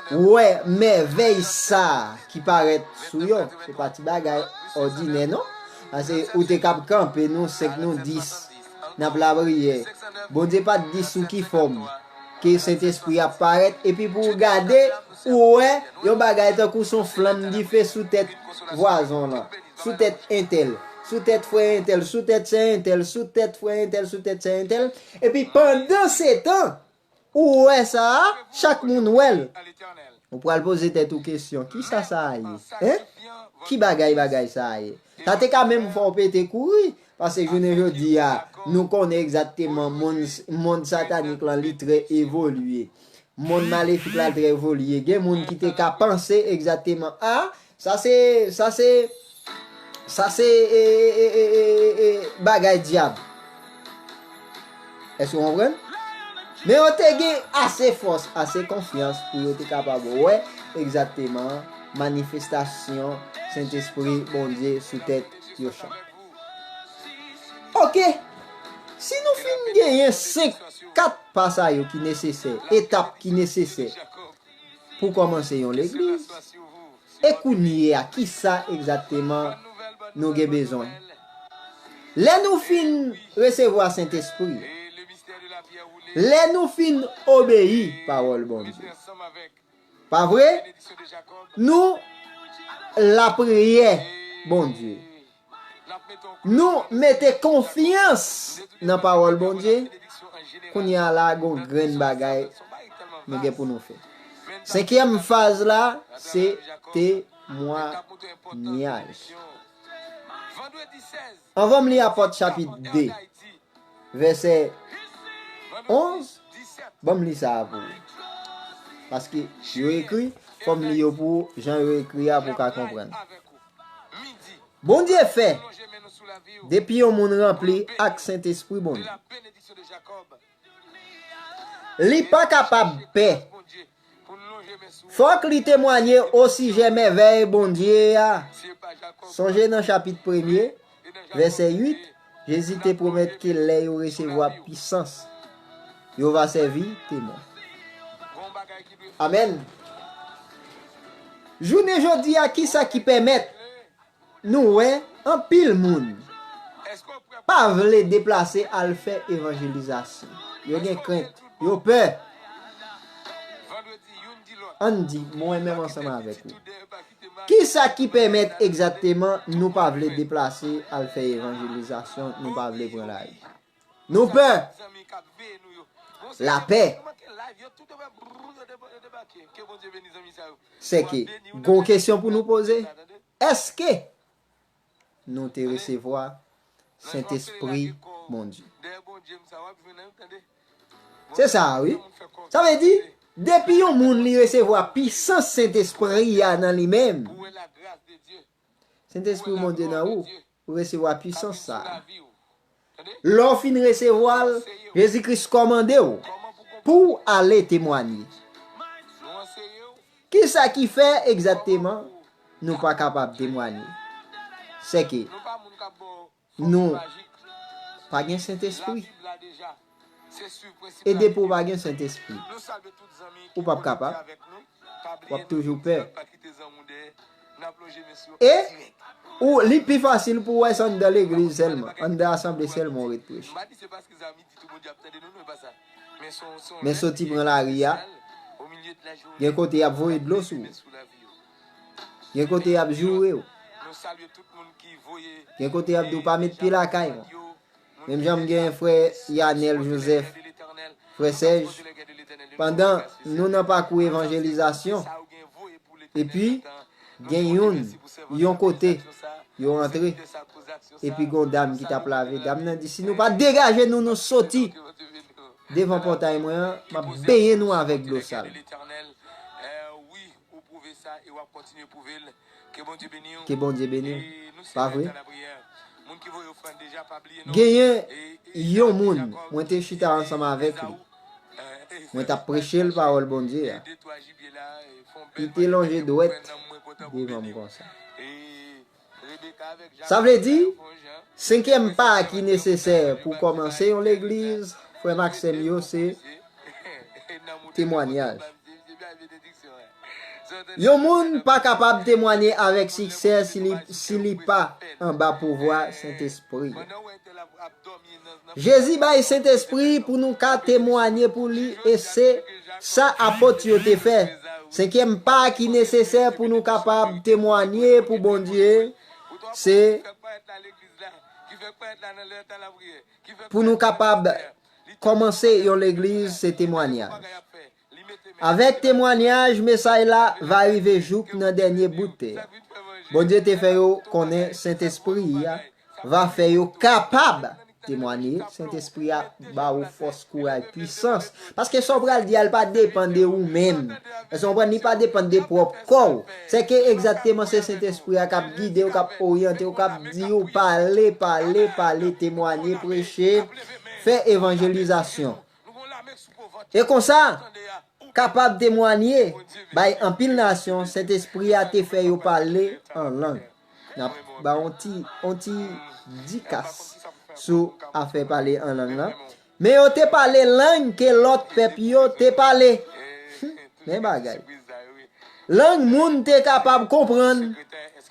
wè mèvèy sa a ki parèt sou yo. Se pa ti bagay òdinè, non. Paske ou te kab kanpe, nou senk, nou dis, n ap lapriyè. Bondye pa t di sou ki fòm ke Sentespri a ap parèt, epi pou w gade, ou wè yon bagay tankou s on flanm dife sou tèt vwazen w lan, sou tèt entèl, sou tèt frè entèl, sou tèt sè entèl, sou tèt frè entèl, sou tèt sè entèl, epi pandan se tan, ou wè sa a, chak moun wè l. Ou pral poze tèt ou kesyon, kisa sa a ye? Hein? Ki bagay bagay sa a ye? Sa te ka menm fè w pete kouri, paske jounen jodi a, nou konnen egzakteman monn, monn satanik lan, li trè evolye. Monn malefik la trè evolye. Gen moun ki te ka panse egzakteman, a, sa se, sa se, sa se, e, e, e, e, e, bagay dyab. Èske w konprann? Men yo te gen ase fòs, ase konfyans pou yo te kapab wè egzakteman manifestasyon Sentespri Bondye sou tèt yo chak. Oke, si nou fin genyen senk, kat pa sa yo ki nesesè, etap ki nesesè pou kòmanse yon legliz, e kounye a, kisa egzakteman nou gen bezwen? Lè nou fin resevwa Sentespri, lè nou fin obeyi pawòl Bondye, pa vre? Nou lapriyè Bondye. Nou mete konfyans nan pawòl Bondye. Kounye a la, gon grenn bagay nou gen pou nou fè. Senkyèm faz la, se temwayaj. Anvan m li Apòt chapit de, vèsè onz, ban m li sa a pou ou. Paske yo ekri, fò m li yo pou ou, jan yo ekri a pou w ka konprann. Bondye fè, depi yon moun ranpli ak Sentespri Bondye, li pa kapab pè. Fòk li temwanye osijè mèvèy Bondye a. Sonje nan chapit premye, vèsè uit, Jezi te pwomèt ke lè yo resevwa pisans, yo va sèvi temwen. Amèn. Jounen jodi a, kisa ki pèmèt nou wè anpil moun pa vle deplase al fè evanjelizasyon? Yo gen krent. Yo pè. Ann di, mwen menm ansanm avèk ou. Kisa ki pèmèt egzakteman nou pa vle deplase al fè evanjelizasyon, nou pa vle pran lari? Nou pè. Lapè. Sèke, gon kesyon pou nou poze. Èske nou te resevwa Sentespri Bondye? Se sa, wi. Sa vle di, depi yon moun li resevwa pisans Sentespri a nan li menm, Sentespri Bondye nan ou, ou resevwa pisans sa a. Lè w fin resevwa l, Jezi Kris kòmande w pou w ale temwanye. Kisa ki fè egzakteman nou pa kapab temwanye? Sèke nou pa gen Sentespri. E depi w pa gen Sentespri, ou p ap kapab. W ap toujou pè. E ou, li pi fasil pou w wè sa anndan legliz sèlman, anndan asanble sèlman w ret preche. Men soti pran lari a, gen kote y ap voye dlo sou ou. Gen kote y ap joure w. Gen kote y ap di w pa met pye lakay mwen. Menm jan m gen frè Yanèl Joseph, frè Sèj, pandan nou nan pakou evanjelizasyon, epi gen youn, yon kote, yo antre, epi gon dam ki t ap lave. Dam nan di, "Si nou pa degaje nou, nou soti devan pòtay mwen an, m ap benyen nou avèk dlo sal." Ke Bondye beni w. Pa vre? Genyen yon moun, mwen te chita ansanm avèk li. Mwen t ap preche l pawòl Bondye a. Li te lonje dwèt devan m konsa. Sa vle di, senkyèm pa ki nesesè pou kòmanse yon legliz, frè m ak sè m yo, se temwanyaj. Yon moun pa kapab temwanye avèk siksè si li, si li pa anba pouvwa Sentespri. Jezi bay Sentespri pou nou ka temwanye pou li, e se sa apot yo te fè. Senkyèm pa ki nesesè pou nou kapab temwanye pou Bondye, se pou nou kapab kòmanse yon legliz, se temwanyaj. Avèk temwanyaj, mesaj la va rive jouk nan dènye bout tè a. Bondye te fè yo konnen Sentespri a va fè yo kapab temwanye. Sentespri a ba ou fòs, kouraj, pisans. Paske sa w pral di a, li pa depann de ou menm. Èske w konprann? Li pa depann de pwòp kò w. Se ke egzakteman se Sentespri a k ap gide w, k ap oryante w, k ap di w pale, pale, pale, temwanye, preche, fè evanjelizasyon. E konsa, kapab temwanye bay anpil nasyon, Sentespri a te fè yo pale an lang. N ap ba yon ti, yon ti dikas sou afè pale an lang lan. Men yo te pale lang ke lòt pèp yo te pale. Men bagay. Lang moun te kapab konprann.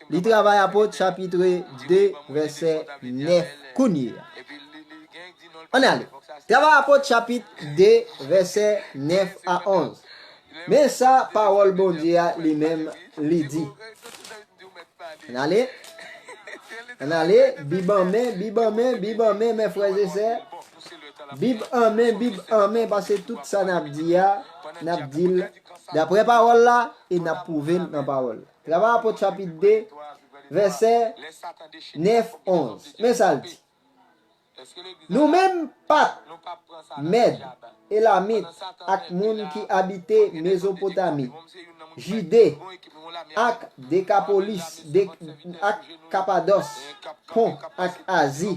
Li Travay Apot, chapit de, vèsè nèf, kounye a. Ann ale. Travay Apot, chapit de, vèsè nèf a onz. Men sa pawòl Bondye a li menm li di. Ann ale. Ann ale. Bib an men, Bib an men, Bib an men, men frè e sè. Bib an men, Bib an men, paske tout sa n ap di a, n ap di l daprè pawòl la, e n ap pwouve l nan pawòl la. Travay Apot, chapit de, vèsè nèf, onz. Men sa l di. Nou menm Pat, Mèd, Elamit, ak moun ki abite Mezopotami, Jide, ak Dekapolis, De-, ak Kapadòs, Pon, ak Azi.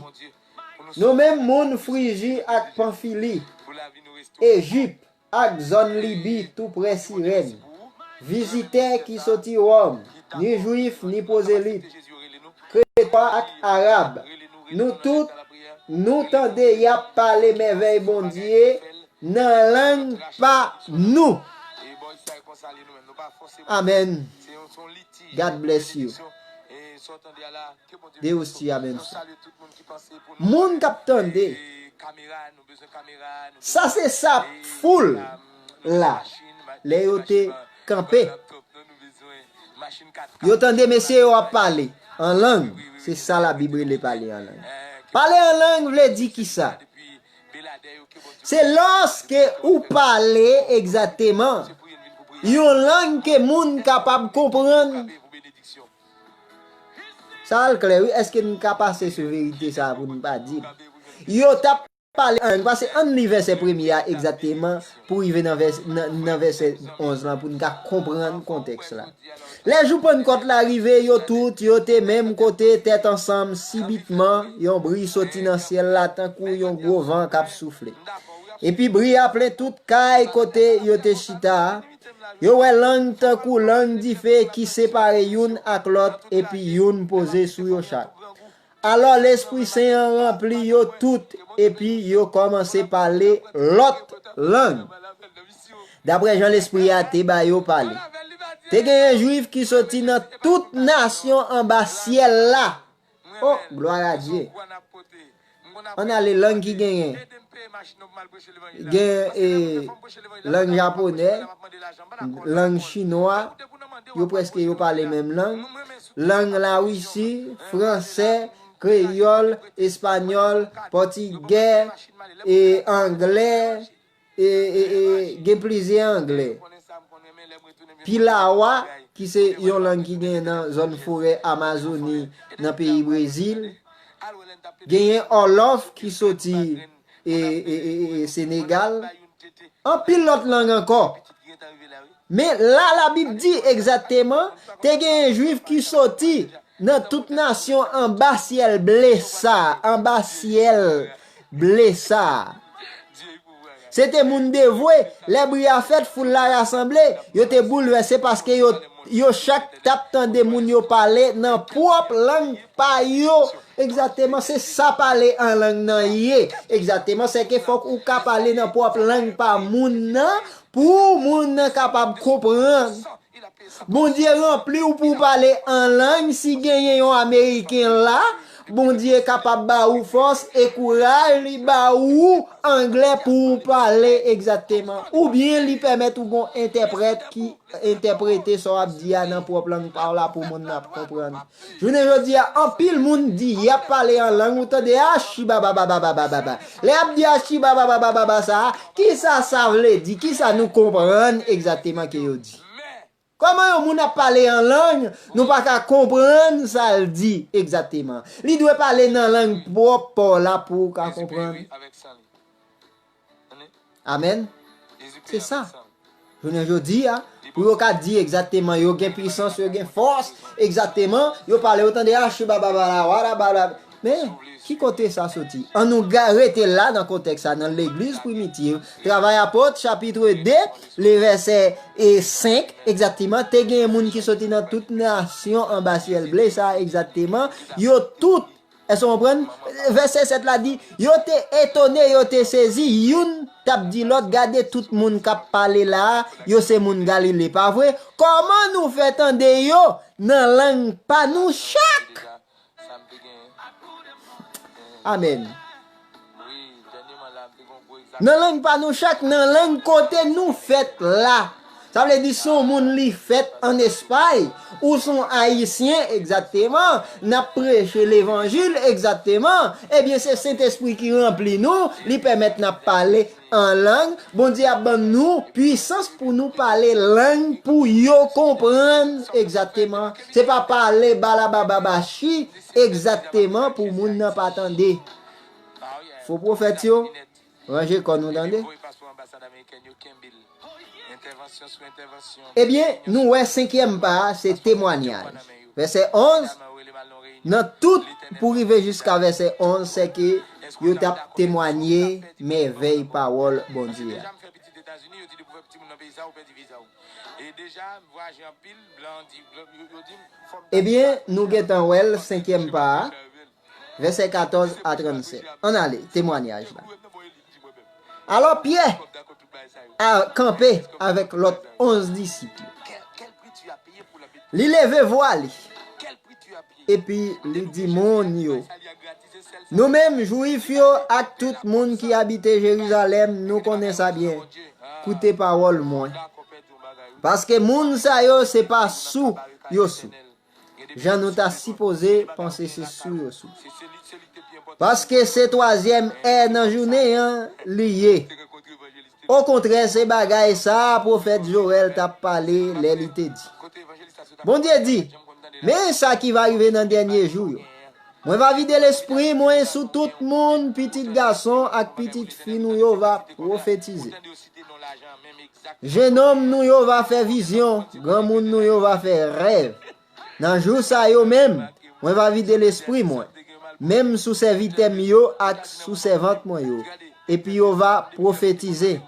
Nou menm moun Friji ak Panfili, Ejip, ak zòn Libi toupre Sirèn, vizitè ki soti Wòm, ni Jwif, ni pwozelit, Kretwa ak Arab, nou tout, nou tande y ap pale mèvèy Bondye nan lang pa nou. Amèn. God bless you. Deus te abençoe. Moun k ap tande, sa se sa foul la. Lè yo te kanpe, yo tande mesye yo ap pale an lang. Se sa Labib rele pale an lang. Pale an lang vle di kisa? Se lòske ou pale egzakteman yon lang ke moun kapab konprann. Sa al klè, wi. Èske n ka pase sou verite sa a pou n pa di l? Yo t ap pale an lang, pase ann li vèsè premye a egzakteman pou rive nan vèsè, nan, nan vèsè onz lan pou n ka konprann kontèks la. Lè jou Pannkòt la rive, yo tout, yo te menm kote, tèt ansanm. Sibitman, yon bri soti nan syèl la tankou yon gwo van k ap soufle. Epi bri a plen tout kay kote yo te chita a. Yo wè lang tankou lang dife ki separe youn ak lòt, epi youn poze sou yo chak. Alò, Lespri Sen an ranpli yo tout, epi yo kòmanse pale lòt lang, daprè jan Lespri a te ba yo pale. Te genyen Jwif ki soti nan tout nasyon anba syèl la. O, glwa a Dye! Ann ale, lang ki genyen. Gen, e, lang japonè, lang chinwa, yo prèske yo pale menm lang. Lang Larisi, fransè, kreyòl, espanyòl, pòtigè, e, anglè, e, e, e, gen plizyè anglè. Pilawa, ki se yon lang ki genyen nan zòn forè Amazoni nan peyi Brezil. Genyen Wolof ki soti, e, e, e, e, e Senegal. Anpil lòt lang ankò. Men la Labib di egzakteman, te genyen Jwif ki soti nan tout nasyon anba syèl ble sa, anba syèl ble sa. Se te moun devwe. Lè bri a fèt, foul la rasanble, yo te boulvèse paske yo, yo chak t ap tande moun yo pale nan pwòp lang pa yo. Egzakteman, se sa pale an lang nan ye. Egzakteman, sèke fòk ou ka pale nan pwòp lang pa moun nan pou moun nan kapab konprann. Bondye ranpli w pou w pale an lang. Si genyen yon Ameriken la, Bondye kapab ba ou fòs e kouraj, li ba ou anglè pou w pale egzakteman. Oubyen li pèmèt ou gon entèprèt ki entèprete sa w ap di a nan pwòp lang pa w la pou moun nan ap konprann. Jounen jodi a, anpil moun di y ap pale an lang, ou tande, achibabababababa. Lè y ap di achibababababa sa a, kisa sa vle di? Kisa nou konprann egzakteman ke yo di? Kòman yon moun ap pale an lang, nou pa ka konprann sa l di egzakteman? Li dwe pale nan lang pwòp pa w la pou w ka konprann. Amèn. Se sa. Jounen jodi a, pou yo ka di egzakteman, yo gen pisans, yo gen fòs, egzakteman, yo pale, yo tande, achibababala, warabala. Men, ki kote sa soti? Ann nou ga-, rete la nan kontèks sa, nan legliz primitiv. Travay Apot, chapit de, le vèsè, e, senk, egzakteman, te gen moun ki soti nan tout nasyon anba syèl ble sa, egzakteman. Yo tout, èske w konprann? Vèsè sèt la di, yo te etone, yo te sezi, youn t ap di lòt, gade tout moun k ap pale la a, yo se moun Galile, pa vre? Kòman nou fè tande yo nan lang pa nou chak? Amèn. Nan lang pa nou chak, nan lang kote nou fèt la. Sa vle di, si yon moun li fèt ann Espay, ou se yon Ayisyen, egzakteman, n ap preche levanjil, egzakteman, ebyen, se Sentespri ki ranpli nou, li pèmèt n ap pale an lang, Bondye ap ban nou pwisans pou nou pale lang pou yo konprann. Egzakteman. Se pa pale balabababachi egzakteman pou moun nan pa tande. Fo pwofèt yo, ranje kò nou, tande. Ebyen, nou wè senkyèm pa a, se temwanyaj. Vèsè onz, nan tout, pou rive jiska vèsè onz, se ke yo t ap temwanye mèvèy pawòl Bondye a. Ebyen, nou gentan wè l, senkyèm pa a, vèsè katòz a trannsèt. Ann ale, temwanyaj la. Alò, Pyè a kanpe avèk lòt onz disip yo. Li leve vwa li. epi li di moun yo, nou menm, Jwif yo ak tout moun ki abite Jerizalèm, nou konnen sa byen. Koute pawòl mwen. Paske moun sa yo se pa sou yo sou. Jan nou ta sipoze panse se sou yo sou. Paske se twazyèm è nan jounen an li ye. Okontrè, se bagay sa a pwofèt Jowèl t ap pale lè li te di, Bondye di, men sa ki va rive nan dènye jou yo. Mwen va vide lespri mwen sou tout moun, pitit gason ak pitit fi nou yo va pwofetize. Jennonm nou yo va fè vizyon, granmoun nou yo va fè rèv. Nan jou sa yo menm, mwen va vide lespri mwen, menm sou sèvitè m yo ak sou sèvant mwen yo, epi yo va pwofetize.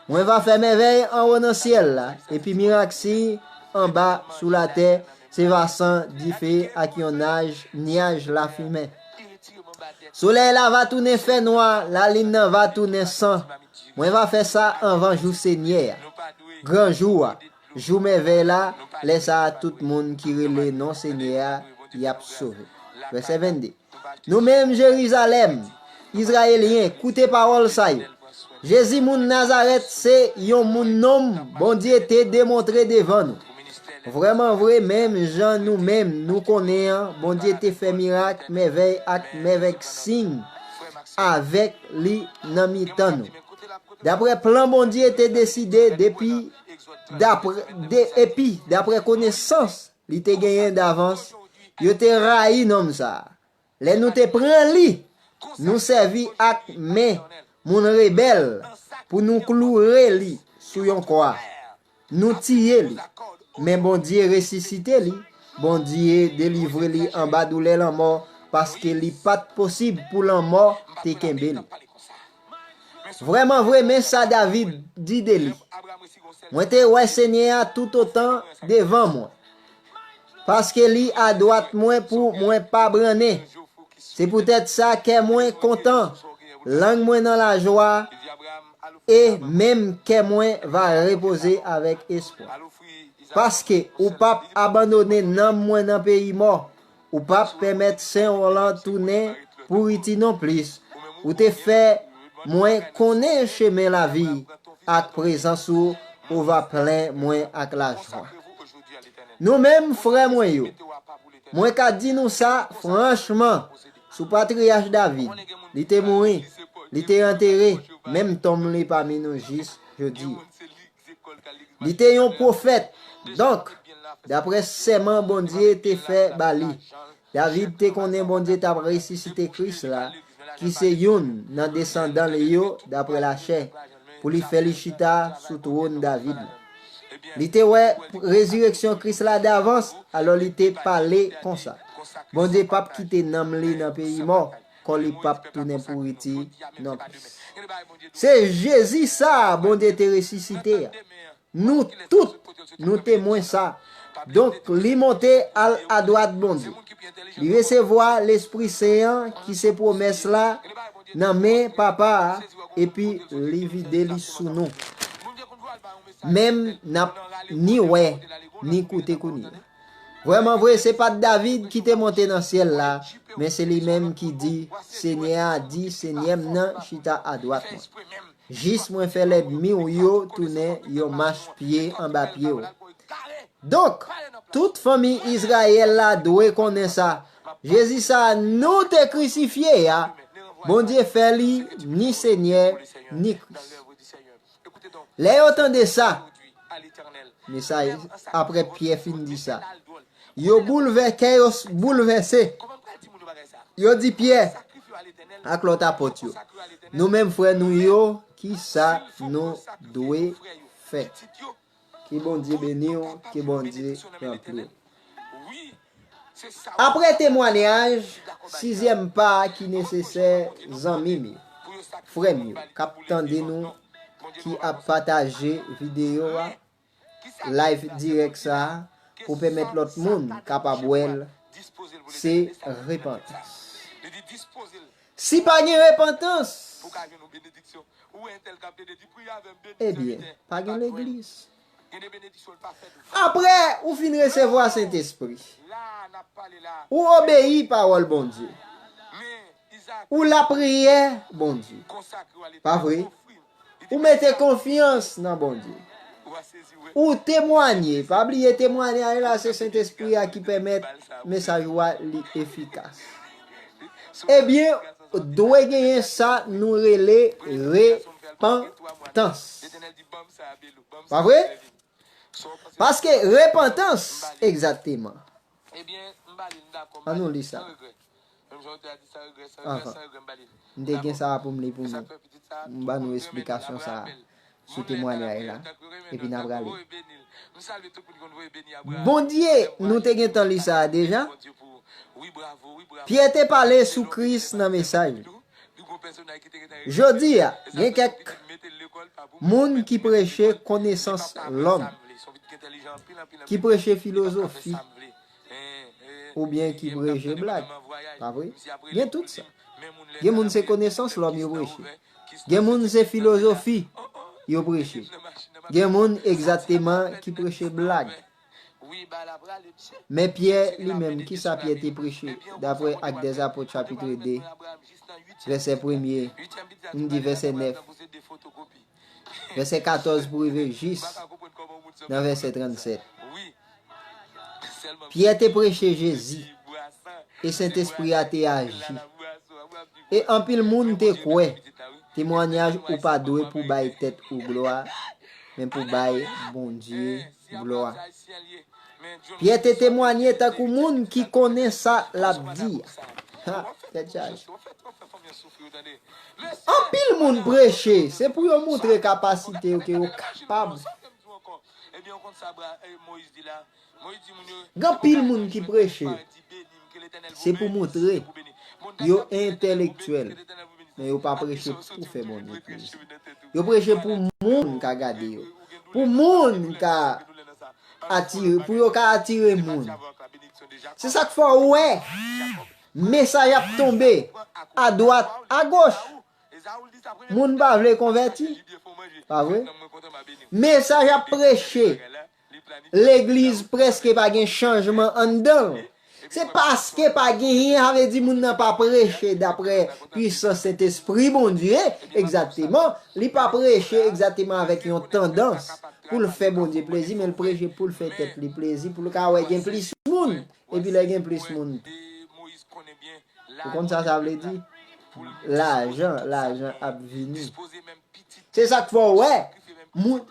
Mwen va fè mèvèy anwo nan syèl la, epi mirak siy anba sou latè, se va san dife ak yon naj, nyaj lafimen. Solèy la va tounen fènwa, lalin nan va tounen san. Mwen va fè sa anvan jou Senyè a, gran jou a, jou mèvèy la, lè sa a tout moun ki rele non Senyè a, y ap sove. Vèsè vennde. Nou menm Jerizalèm, Izrayelyen, koute pawòl sa yo. Jezi moun Nazarèt se yon moun nonm Bondye te demontre devan nou. Vrèman vre, menm jan nou menm nou konnen an, Bondye te fè mirak, mèvèy ak mèvèk siy avèk li nan mitan nou. Daprè plan Bondye te deside depi daprè de, epi daprè konesans li te genyen davans, yo te rayi nonm sa a. Lè nou te pran li, nou sèvi ak men moun rebèl pou nou kloure li sou yon kwa. Nou tiye li. Men Bondye resisite li. Bondye delivre li anba doulè lanmò, paske li pa t posib pou lanmò te kenbe li. Vrèman vre, men sa David di de li. Mwen te wè Senyè a toutotan devan mwen, paske li adwat mwen pou mwen pa brannen. Se poutèt sa kè mwen kontan, lang mwen nan lajwa, e menm kè mwen va repoze avèk espwa. Paske ou p ap abandone nanm mwen nan peyi mò, ou p ap pèmèt Sen w lan tounen pouriti nonplis. Ou te fè mwen konnen chemen lavi, ak prezans ou, ou va plen mwen ak lajwa. Nou menm, frè mwen yo, mwen ka di nou sa franchman, sou patriyach David, li te mouri, li te antere, menm tonm li pami nou jis jodi. Li te yon pwofèt. Donk, daprè sèman Bondye te fè ba li, David te konnen Bondye t ap resisite Kris la, ki se youn nan desandan li yo daprè lachè, pou li fè li chita sou twòn David la. Li te wè rezireksyon Kris la davans, alò li te pale konsa, Bondye p ap kite nanm li nan peyi mò, kò li p ap tounen pouriti nonplis. Se Jezi sa a Bondye te resisite a. Nou tout, nou temwen sa. Donk, li monte al adwat Bondye. Li resevwa Lespri Sen an, ki se pwomès la, nan men Papa a, epi li vide li sou nou. Menm n ap ni wè, ni koute kounye a. Vrèman vre, se pa t David ki te monte nan syèl la, men se li menm ki di, Senyè a di Senyè m nan, chita adwat mwen. Jis mwen fè lènmi w yo tounen yon mach pye anba pye w. Donk, tout fanmi Izrayèl la dwe konnen sa, Jezi sa a nou te krisifye a, Bondye fè li ni Senyè, ni Kris. Lè yo tande sa, mesaj, apre Pyè fin di sa, yo boulvè, kè yo s- boulvèse. Yo di Pyè ak lòt apot yo, nou menm frè nou yo, ki sa nou dwe fè? Ke Bondye beni w, ke Bondye ranpli w. Apre temwanyaj, sizyèm pa a ki nesesè, zanmi m yo, frè m yo, k ap tande nou, ki ap pataje videyo a, live dirèk sa a, pou pèmèt lòt moun kapab wè l, se repantans. Si pa gen repantans, ebyen, pa gen legliz. Apre ou fin resevwa Sentespri, ou obeyi pawòl Bondye, ou lapriyè Bondye, pa vre? Ou mete konfyans nan Bondye. Ou temwanye. Pa bliye, temwanyaj la se Sentespri a ki pèmèt mesaj ou a li efikas. Ebyen, dwe genyen sa nou rele repantans. Pa vre? Paske repantans, egzakteman. An nou li sa. Anvan. M te gen sa a pou m li pou nou. M ba nou esplikasyon sa a sou temwanyaj la. Epi n a prale. Bondye, nou te gentan li sa a deja. Pyè te pale sou Kris nan mesaj li. Jodi a, gen kèk moun ki preche konesans lòm, ki preche filozofi, oubyen ki preche blag. Pa vre? Gen tout sa. Gen moun se konesans lòm yo preche. Gen moun se filozofi yo preche. Gen moun egzakteman ki preche blag. Men Pyè li menm, kisa Pyè te preche? Dapre Actes des Apôtres, chapit de, vèsè premye, m di vèsè nèf, vèsè katòz pou rive jis nan vèsè trannsèt. Pyè te preche Jezi, e Sentespri a te aji. E anpil moun te kwè. Temwanyaj ou pa dwe pou bay tèt ou glwa, men pou bay Bondye glwa. Pyè te temwanye tankou moun ki konnen sa l ap di a. Ha, tèt chaje. Anpil moun preche, se pou yo montre kapasite yo, ke yo kapab. Gen anpil moun ki preche, se pou montre yo entèlektyèl, men yo pa preche pou fè Bondye plezi. Yo preche pou moun ka gade yo, pou moun ka atire, pou yo ka atire moun. Se sa k fè w wè mesaj ap tonbe adwat, agoch. Moun pa vle konvèti. Pa vre? Mesaj ap preche. Legliz prèske pa gen chanjman anndan l. Se paske pa genyen, sa vle di moun nan pa preche dapre pwisans Sentespri Bondye, egzakteman. Li pa preche egzakteman avèk yon tandans pou l fè Bondye plezi, men l preche pou l fè tèt li plezi, pou l ka wè gen plis moun. Epi lè gen plis moun, ou konn sa sa vle di? Lajan, lajan ap vini. Se sa k fè w wè, moun,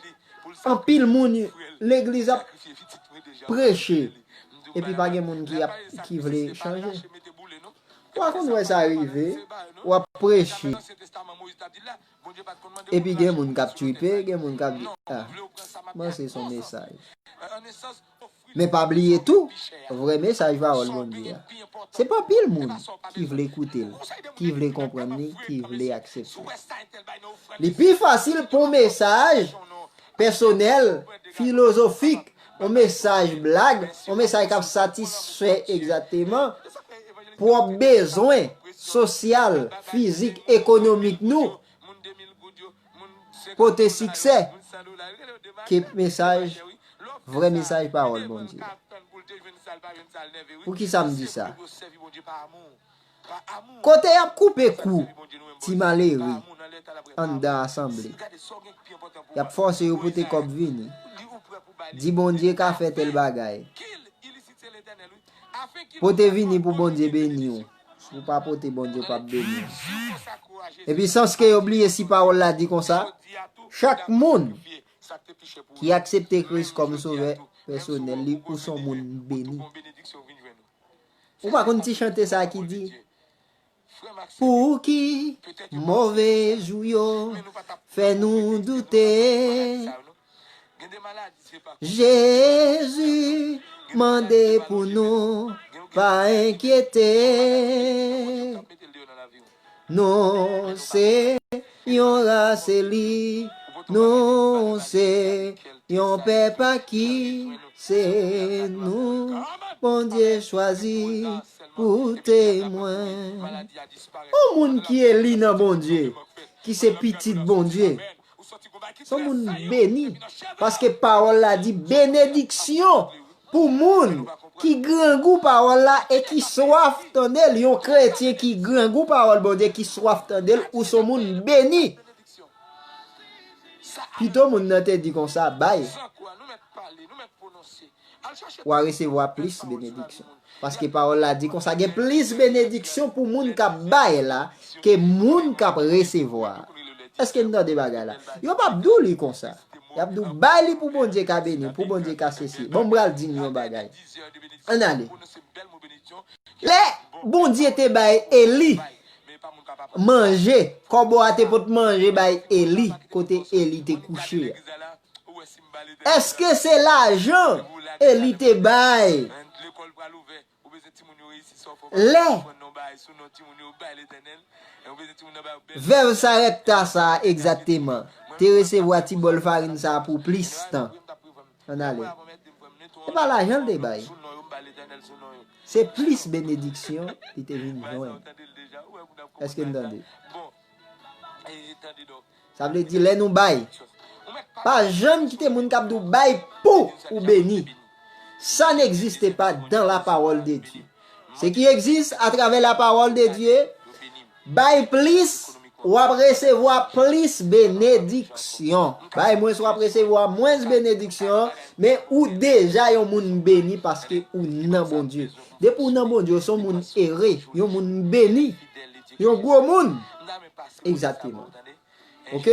anpil moun, legliz ap preche, epi pa gen moun ki ap, ki vle chanje. W a konn wè sa rive, w ap preche, epi gen moun k ap tripe, gen moun k ap di, a, mwen se son mesaj. Men pa bliye tou, vrè mesaj pawòl Bondye a, se pa anpil moun ki vle koute l, ki vle konprann li, ki vle aksepte l. Li pi fasil pou yon mesaj pèsonèl, filozofik, yon mesaj blag, yon mesaj k ap satisfè egzakteman pwòp bezwen sosyal, fizik, ekonomik nou, pote siksè ke mesaj, vrè mesaj pawòl Bondye. Poukisa m di sa? Kote y ap koupe kou ti malere anndan asanble, y ap fòse yo pote kòb vini. Di Bondye ka fè tèl bagay. Pote vini pou Bondye beni w. Si w pa pote, Bondye p ap beni w. Epi sanske yo bliye si pawòl la di konsa, chak moun ki aksepte Kris kòm sovè pèsonèl li, ou se yon moun beni. Ou pa konn ti chante sa ki di, pouki move jou yo fè nou doute? Jezi mande pou nou pa enkyete. Nou se yon ras eli, nou se yon pèp aki, se nou Bondye chwazi pou temwen. Yon moun ki eli nan Bondye, ki se pitit Bondye, Se yon moun beni. Paske pawòl la di benediksyon pou moun ki grangou pawòl la e ki swaf tande l. Yon kretyen ki grangou pawòl Bondye, ki swaf tande l, ou se yon moun beni. Pito moun nan te di konsa, bay, w a resevwa plis benediksyon. Paske pawòl la di konsa, gen plis benediksyon pou moun k ap bay la ke moun k ap resevwa. Èske n tande bagay la? Yo p ap di w li konsa. Y ap di w bay li pou Bondye ka beni w, pou Bondye ka sesi. Bon, m pral di n yon bagay. Ann ale. Lè Bondye te bay Eli manje, kòbo a te pot manje bay Eli, kote Eli te kouche a. Èske se lajan Eli te bay? Lè vèv Sarepta sa a egzakteman te resevwa ti bòl farin sa a pou plis tan. Ann ale. Se pa lajan l te bay. Se plis benediksyon li te vin jwenn. Èske n tande? Sa vle di lè nou bay. Pa janm kite moun k ap di w bay pou ou beni. Ça n'existe pas dans la parole de Dieu. Ce qui existe à travers la parole de Dieu, bay plis, w ap resevwa plis benediksyon. Bay mwens, w ap resevwa mwens benediksyon, men ou deja yon moun beni paske ou nan Bondye. Depi w nan Bondye, w se yon moun ere, yon moun beni, yon gwo moun. Egzakteman. Ok?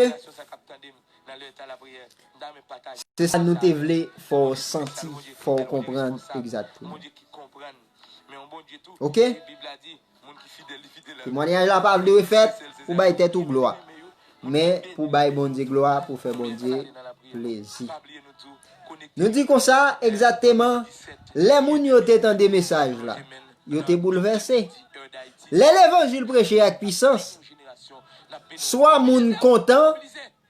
Se sa nou te vle fè w santi, fè w konprann egzakteman. Ok? Temwanyaj la pa vle fèt pou bay tèt ou glwa, men pou bay Bondye glwa, pou fè Bondye plezi. Nou di konsa, egzakteman, lè moun yo te tande mesaj la, yo te boulvèse. Lè levanjil preche ak pisans, swa moun kontan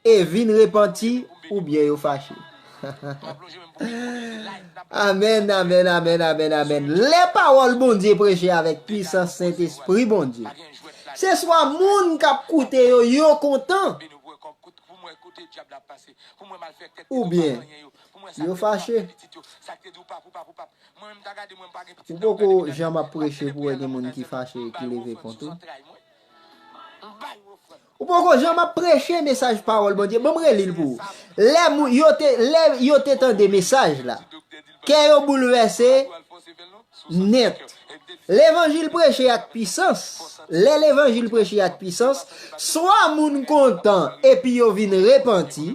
e vin repanti, oubyen yo fache. Amèn, amèn, amèn, amèn, amèn. Lè pawòl Bondye preche avèk pisans Sentespri Bondye, se swa moun k ap koute yo, yo kontan, oubyen yo fache. Ou poko janm ap preche pou wè gen moun ki fache, ki leve kont ou. Ou poko janm ap preche mesaj pawòl Bondye. Ban m reli l pou ou. Lè mou-, yo te, lè yo te tande mesaj la, kè yo boulvèse nèt. Levanjil preche ak pisans. Lè levanjil preche ak pisans, swa moun kontan epi yo vin repanti,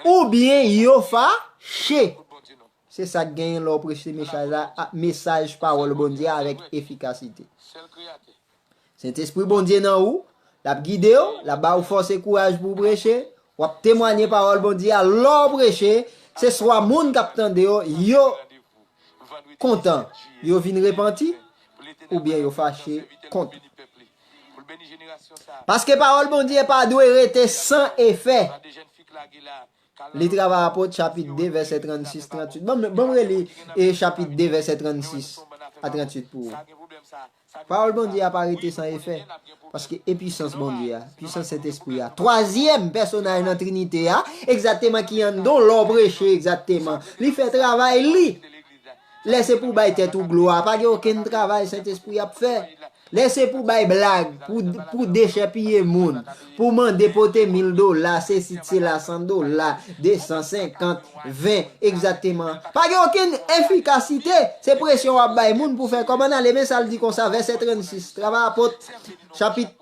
oubyen yo fache. Se sa k genyen lè w preche mesaj la, a, mesaj pawòl Bondye a avèk efikasite. Sentespri Bondye nan ou, l ap gide w, l ap ba ou fòs e kouraj pou w preche, w ap temwanye pawòl Bondye a. Lè w preche, se swa moun k ap tande yo, yo kontan, yo vin repanti, oubyen yo fache kont ou. Paske pawòl Bondye pa dwe rete san efè. Li Travay Apot, chapit de, vèsè trannsis, trannwit. Ban m, ban m reli, e, chapit de, vèsè trannsis a trannwit pou ou. Pawòl Bondye a pa rete san efè. Paske e pisans Bondye a, pisans Sentespri a, twazyèm pèsonaj nan Trinite a, egzakteman ki anndan w lè w preche, egzakteman. Li fè travay li. Lè se pou bay tèt ou glwa, pa gen okenn travay Sentespri ap fè. Lè se pou bay blag, pou, pou dechèpiye moun, pou mande pote mil dola, sesi, sela, san dola, de san senkant, ven, egzakteman. Pa gen okenn efikasite, se presyon w ap bay moun pou fè kòman n ale, men sa l di konsa, vèsè trannsis, Travay Apot, chapit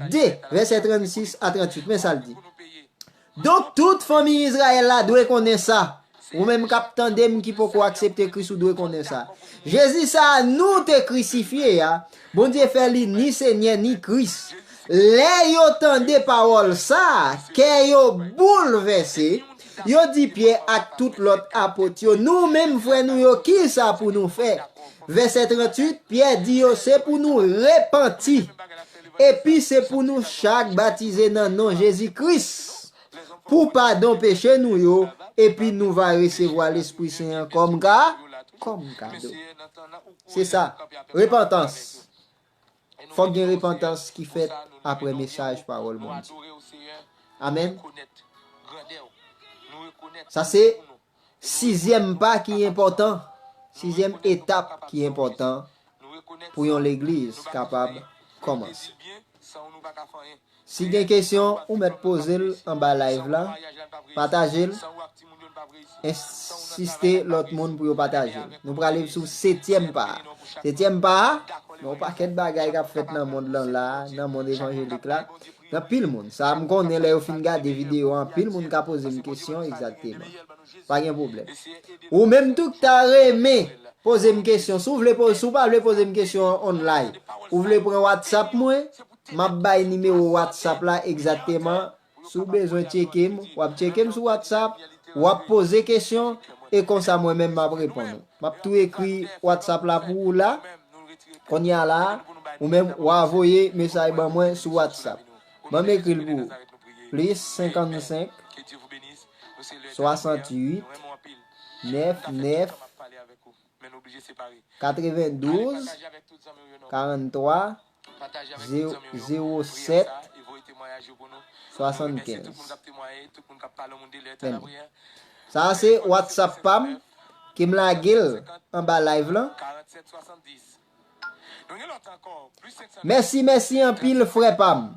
de, vèsè trannsis a trannwit, men sa l di. Donk, tout fanmi Izrayèl la dwe konnen sa. Ou menm k ap tande m ki poko aksepte Kris, ou dwe konnen sa. Jezi sa a nou te krisifye a, Bondye fè li ni Senyè ni Kris. Lè yo tande pawòl sa a, kè yo boulvèse, yo di Pyè ak tout lòt apot yo, "Nou menm, frè nou yo, ki sa pou nou fè?" Vèsè trannwit, Pyè di yo, "Se pou nou repanti. Epi se pou nou chak batize nan non Jezi Kris pou padon peche nou yo, epi nou va resevwa Lespri Sen an kòm ka, kòm kado." Se sa, repantans. Fòk gen repantans ki fèt apre mesaj pawòl Bondye. Amèn. Sa se sizyèm pa ki enpòtan, sizyèm etap ki enpòtan pou yon legliz kapab kòmanse. Si gen kesyon, ou mèt poze l anba live la, pataje l, ensiste lòt moun pou yo pataje l. Nou prale sou setyèm pa a. Setyèm pa a, gen yon pakèt bagay k ap fèt nan mond lan la, nan mond evanjelik la. Gen anpil moun. Sa m konnen lè yo fin gade videyo a, anpil moun ka poze m kesyon egzakteman. Pa gen pwoblèm. Ou menm tou k ta renmen poze m kesyon. Si w vle poze, si w pa vle poze m kesyon online, ou vle pran WhatsApp mwen, m ap bay nimewo WhatsApp la egzakteman. Si w bezwen tcheke m, w ap tcheke m sou WhatsApp, w ap poze kesyon, e konsa mwen menm m ap reponn ou. M ap tou ekri WhatsApp la pou ou la. Kounye a la, ou menm, w a voye mesaj ban mwen sou WhatsApp. Ban m ekri l pou ou. Plis senkannsenk, swasantuit, nèf nèf, katrevendouz, karantwa, zewo sèt, swasannkenz. Men sa se WhatsApp pa m, ke m lage l anba live lan. Mèsi, mèsi anpil, frè pa m.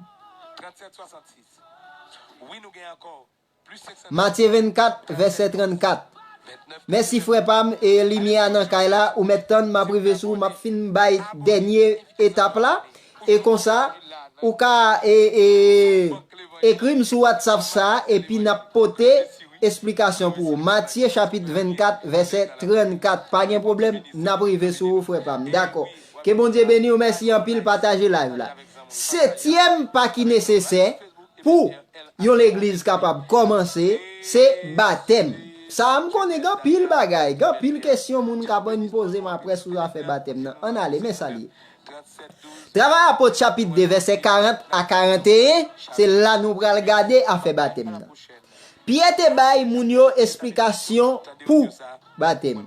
Matye vennkat, vèsè trannkat. Mèsi, frè pa m, e limyè a nan kay la, ou mèt tann, m ap rive sou ou, m ap fin bay dènye etap la, e konsa, ou ka, e, e, ekri m sou WhatsApp sa, epi n ap pote esplikasyon pou ou. Matye chapit vennkat, vèsè trannkat. Pa gen pwoblèm, n ap rive sou ou, frè pa m. Dakò. Ke Bondye beni w, mèsi anpil, pataje live la. Setyèm pa ki nesesè pou yon legliz kapab kòmanse, se batèm. Sa a m konnen gen anpil bagay, gen anpil kesyon moun ka vin poze m apre sou zafè batèm nan. Ann ale, men sa l ye. Travay Apot chapit de, vèsè karant a karanteyen, se la nou pral gade afè batèm nan. Pyè te bay moun yo esplikasyon pou batèm.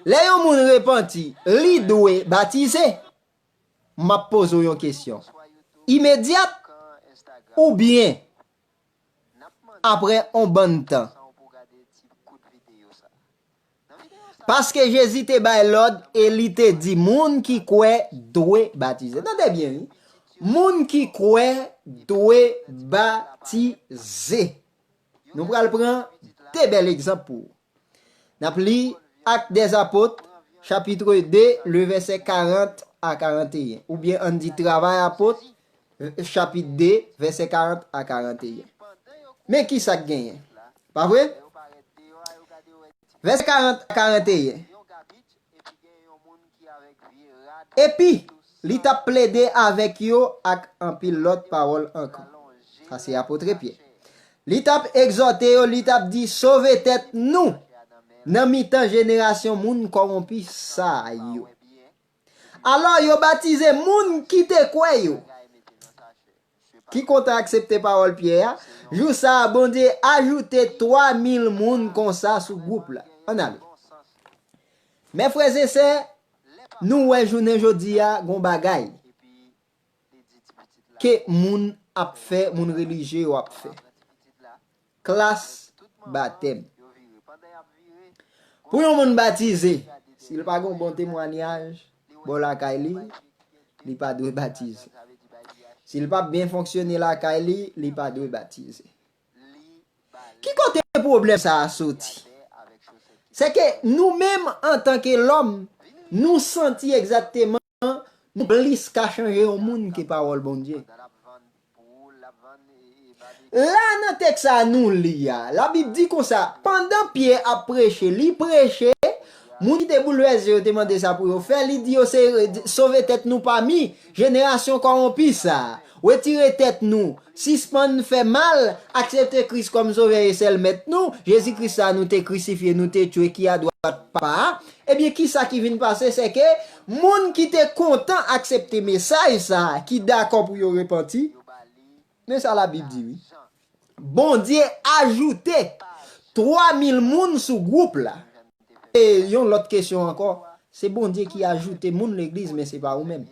Lè yon moun repanti, li dwe batize. M ap poze w yon kesyon. Imedyat oubyen apre yon bann tan? Paske Jezi te bay lòd e li te di moun ki kwè dwe batize. Tande byen, wi. Moun ki kwè dwe batize. Nou pral pran de bèl egzanp pou ou. N ap li Actes des Apôtres, chapitre de, le vèsè karant a karanteyen. Oubyen ann di Travay Apot, chapit de, vèsè karant a karanteyen. Men ki sa k genyen? Pa vre? Vèsè karant a karanteyen. Epi, li t ap plede avèk yo ak anpil lòt pawòl ankò. Sa se apotre Pyè. Li t ap egzòte yo, li t ap di, "Sove tèt nou nan mitan jenerasyon moun kòwonpi sa yo." Alò, yo batize moun ki te kwè yo, ki kontan aksepte pawòl Pyè a. Jou sa a, Bondye ajoute twa mil moun konsa sou gwoup la. Ann ale. Men frè e sè, nou wè jounen jodi a, gon bagay ke moun ap fè, moun relijye yo ap fè. Klas batèm. Pou yon moun batize, si l pa gen yon bon temwanyaj bò lakay li, li pa dwe batize. Si l p ap byen fonksyone lakay li, li pa dwe batize. Ki kote pwoblèm sa a soti? Se ke nou menm, antanke lòm, nou santi egzakteman nou plis ka chanje yon moun ke pawòl Bondye. La, nan tèks sa a nou li a, Labib di konsa, pandan Pyè ap preche, li preche, moun ki te boulvèse yo te mande sa pou yo fè, li di yo se sove tèt nou pami jenerasyon kòwonpi sa a. Retire tèt nou, sispann fè mal, aksepte Kris kòm Sovè e sèl Mèt nou, Jezi Kris sa a nou te krisifye, nou te tchwe, ki adwat Papa a. Ebyen, ki sa ki vin pase? Se ke moun ki te kontan aksepte mesaj sa a, ki dakò pou yo repanti, men sa Labib di, wi. Bondye ajoute twa mil moun sou gwoup la. E yon lòt kesyon ankò, se Bondye ki ajoute moun legliz, men se pa ou menm.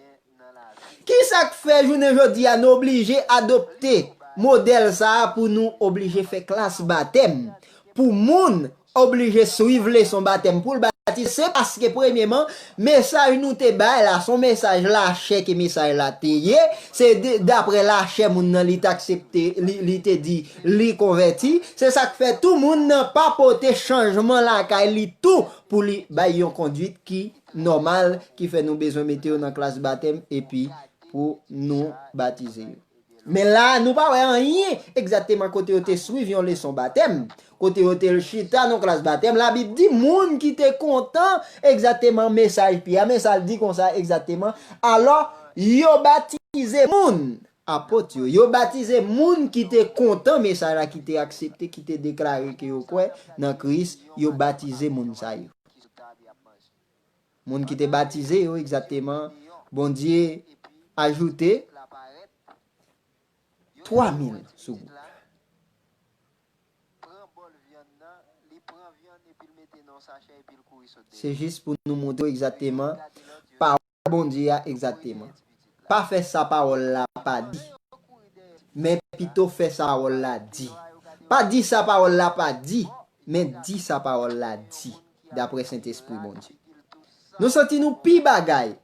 Ki sa k fè jounen jodi a nou oblije adopte modèl sa a pou nou oblije fè klas batèm? pou moun oblije swiv leson batèm pou l batize, se paske, premyeman, mesaj nou te bay la, se yon mesaj lachè ke mesaj la te ye, se de- daprè lachè moun nan li t aksepte, li, li te di li konvèti. Se sa k fè tou moun nan pa pote chanjman lakay li tou pou li bay yon konduit ki nòmal, ki fè nou bezwen mete yo nan klas batèm epi pou nou batize yo. Men la, nou pa wè anyen egzakteman kote yo te swiv yon leson batèm, kote yo te chita nan klas batèm. Labib di moun ki te kontan egzakteman mesaj Pyè, men sa l di konsa egzakteman. Alò, yo batize moun. Apot yo, yo batize moun ki te kontan mesaj la, ki te aksepte, ki te deklare ke yo kwè nan Kris, yo batize moun sa yo. Moun ki te batize yo, egzakteman, Bondye ajoute twa mil sou gwoup la. Se jis pou nou montre w egzakteman pawòl Bondye a egzakteman. Pa fè sa pawòl la pa di, men pito fè sa pawòl la di. Pa di sa pawòl la pa di, men di sa pawòl la di, daprè Sentespri Bondye. Nou santi nou pi bagay.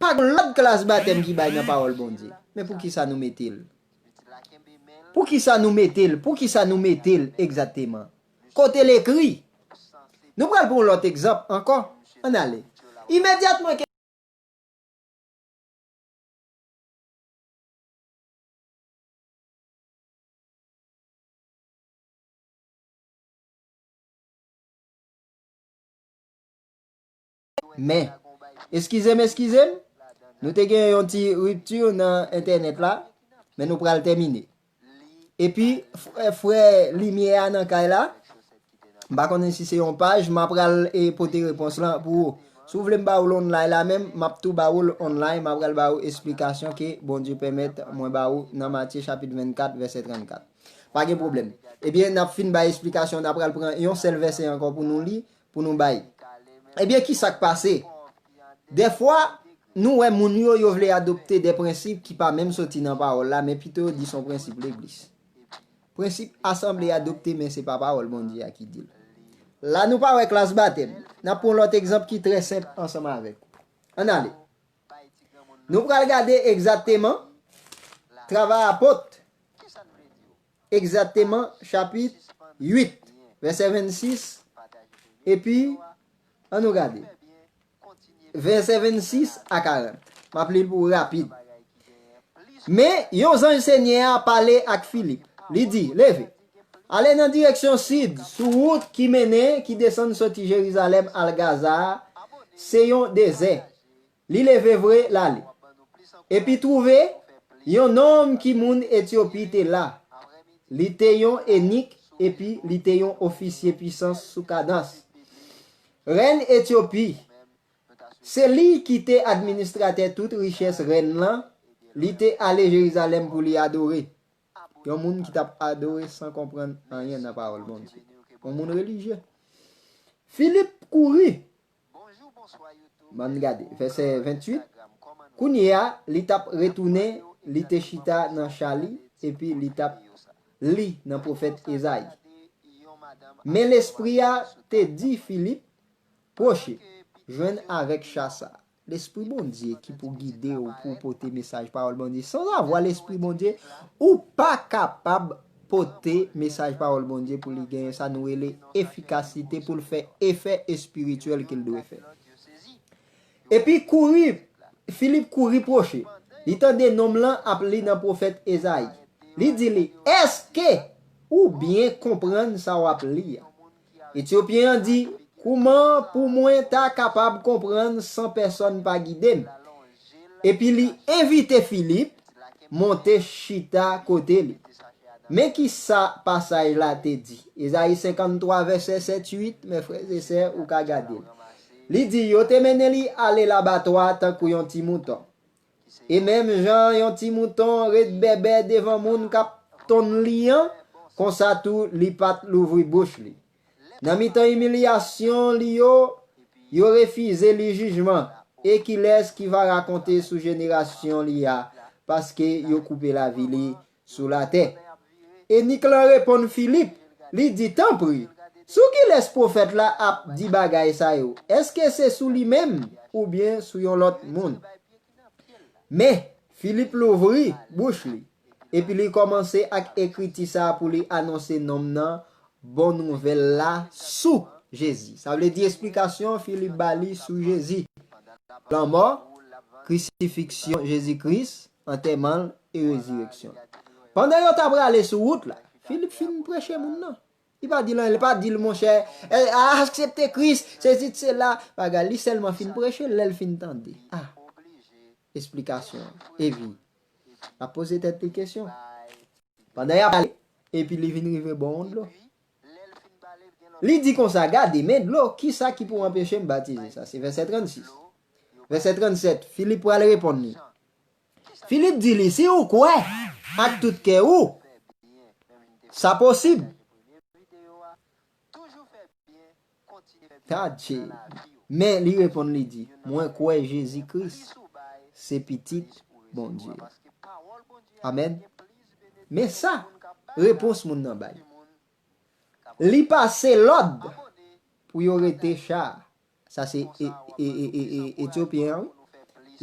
Pa gen lòt klas batèm ki bay nan pawòl Bondye. Men poukisa nou mete l? Poukisa nou mete l? Poukisa nou mete l egzakteman? Kote l ekri? Nou pral pran yon lòt egzanp ankò. Ann ale. Imedyatman ke Men, eskize m, eskize m, nou te gen yon ti ripti nan entènèt la, men nou pral tèmine. Epi, frè, frè limyè a nan kay la, m pa konnen si se yon paj, m a pral e pote repons lan pou ou. Si w vle m ba ou l online la menm, m ap tou ba ou l online, m a pral ba ou esplikasyon ke Bondye pèmèt mwen ba ou nan Matye chapit vennkat, vèsè trannkat. Pa gen pwoblèm. Ebyen, n ap fin bay esplikasyon, n ap pral pran yon sèl vèsè ankò pou nou li, pou nou bay. Ebyen, ki sa k pase? Dèfwa, nou wè moun yo, yo vle adopte de prensip ki pa menm soti nan pawòl la, men pito yo di se yon prensip legliz. Prensip asanble adopte, men se pa pawòl Bondye a ki di l. La, nou pa wè klas batèm. N ap pran yon lòt egzanp ki trè senp ansanm avèk ou. Ann ale. Nou pral gade egzakteman Travay Apot, egzakteman chapit uit, vèsè vennsis, epi, ann nou gade, vèsè vennsis a karant. M ap li l pou w rapid. Men, yon zanj Senyè a pale ak Filip. Li di, leve, ale nan direksyon sid, sou wout ki mennen, ki desann soti Jerizalèm al Gaza a, se yon dezè. Li leve vre, l ale. Epi twouve, yon nonm ki moun Etyopi te la. Li te yon enik, epi li te yon ofisye pisans sou kadans. Rèn Etyopi, se li ki te administratè tout richès rèn lan, li te ale Jerizalèm pou li adore. Yon moun ki t ap adore san konprann anyen nan pawòl Bondye. Yon moun relijye. Filip kouri. Ann gade, vèsè venntuit. Kounye a, li t ap retounen, li te chita nan cha li, epi li t ap li nan pwofèt Ezayi. Men Lespri a te di Filip, pwoche, jwenn avèk cha sa a. Lespri Bondye ki pou gide w pou w pote mesaj pawòl Bondye. Sanzavwa Lespri Bondye, ou pa kapab pote mesaj pawòl Bondye pou li genyen sa nou rele efikasite, pou l fè efè espirityèl ke l dwe fè. Epi kouri, Filip kouri pwoche. Li tande nonm lan ap li nan pwofèt Ezayi. Li di li, èske ou byen konprann sa w ap li a? Etyopyen an di, kouman pou mwen ta kapab konprann san pèsòn pa gide m? Epi li envite Filip monte chita kote li. Men ki sa pasaj la te di. Ezayi senkanntwa, vèsè sèt, uit, men frè e sè, ou ka gade l. Li di, yo te mennen li ale labatwa tankou yon ti mouton. E menm jan yon ti mouton ret bèbè devan moun k ap tonn li an, konsa tou li pa t louvri bouch li. Nan mitan imilyasyon li yo, yo refize li jijman. E kilès ki va rakonte sou jenerasyon li a, paske yo koupe lavi li sou latè? Enik lan reponn Filip, li di, tanpri, Sou kilès pwofèt la ap di bagay sa yo? Èske se sou li menm oubyen sou yon lòt moun? Men, Filip louvri bouch li, epi li kòmanse ak ekriti sa a pou li anonse nonm nan bon nouvèl la sou Jezi. Sa vle di esplikasyon Filip ba li sou Jezi. Lanmò, krisifiksyon Jezi Kris, antèman l e rezireksyon l. Pandan yo t ap prale sou wout la, Filip fin preche moun nan. Li pa di l anyen, li pa di l, monchè, eh, aksepte Kris, sesi, sela, bagay. Li sèlman fin preche, lè l fin tande. Ah, esplikasyon. Epi, l ap poze tèt li kesyon. Pandan y ap pale, epi li vin rive bò yon dlo. Li di konsa, gade, men dlo, ki sa ki pou anpeche m batize? Sa se vèsè trannsis. Vèsè trannsèt, Filip pral reponn li. Filip di li, si ou kwè ak tout kè ou, sa posib. Tadje. Men li reponn, li di, mwen kwè Jezi Kris se Pitit Bondye. Amèn. Men sa, repons moun nan bay. Li pase lòd pou yo rete cha a. Sa se e, e, e, e, e, Etyopyen an, wi.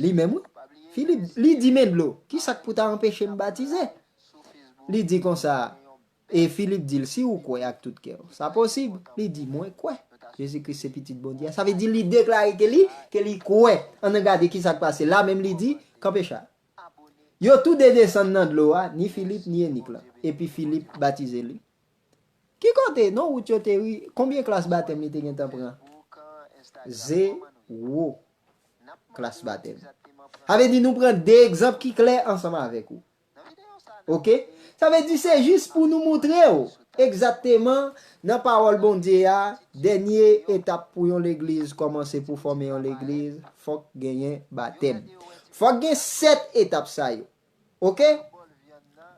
Li menm, wi. Filip, li di, men dlo, ki sa k pou ta anpeche m batize? Li di konsa, e Filip di l, si ou kwè ak tout kè w, sa posib. Li di, mwen kwè. Jezi Kris se Pitit Bondye. Sa vle di li deklare ke li, ke li kwè. Ann gade ki sa k pase. La menm li di, kanpe cha. Yo tou de desann nan dlo a, ni Filip, ni enik lan. Epi Filip batize li. Ki kote, non, wout yo te ri, konbyen klas batèm li te gentan pran? Zewo klas batèm. Sa vle di nou pran de egzanp ki klè ansanm avèk ou. Oke? Sa vle di se jis pou nou montre w egzakteman nan pawòl Bondye a, dènye etap pou yon legliz kòmanse pou fòme yon legliz, fòk genyen batèm. Fòk gen sèt etap sa yo. Oke?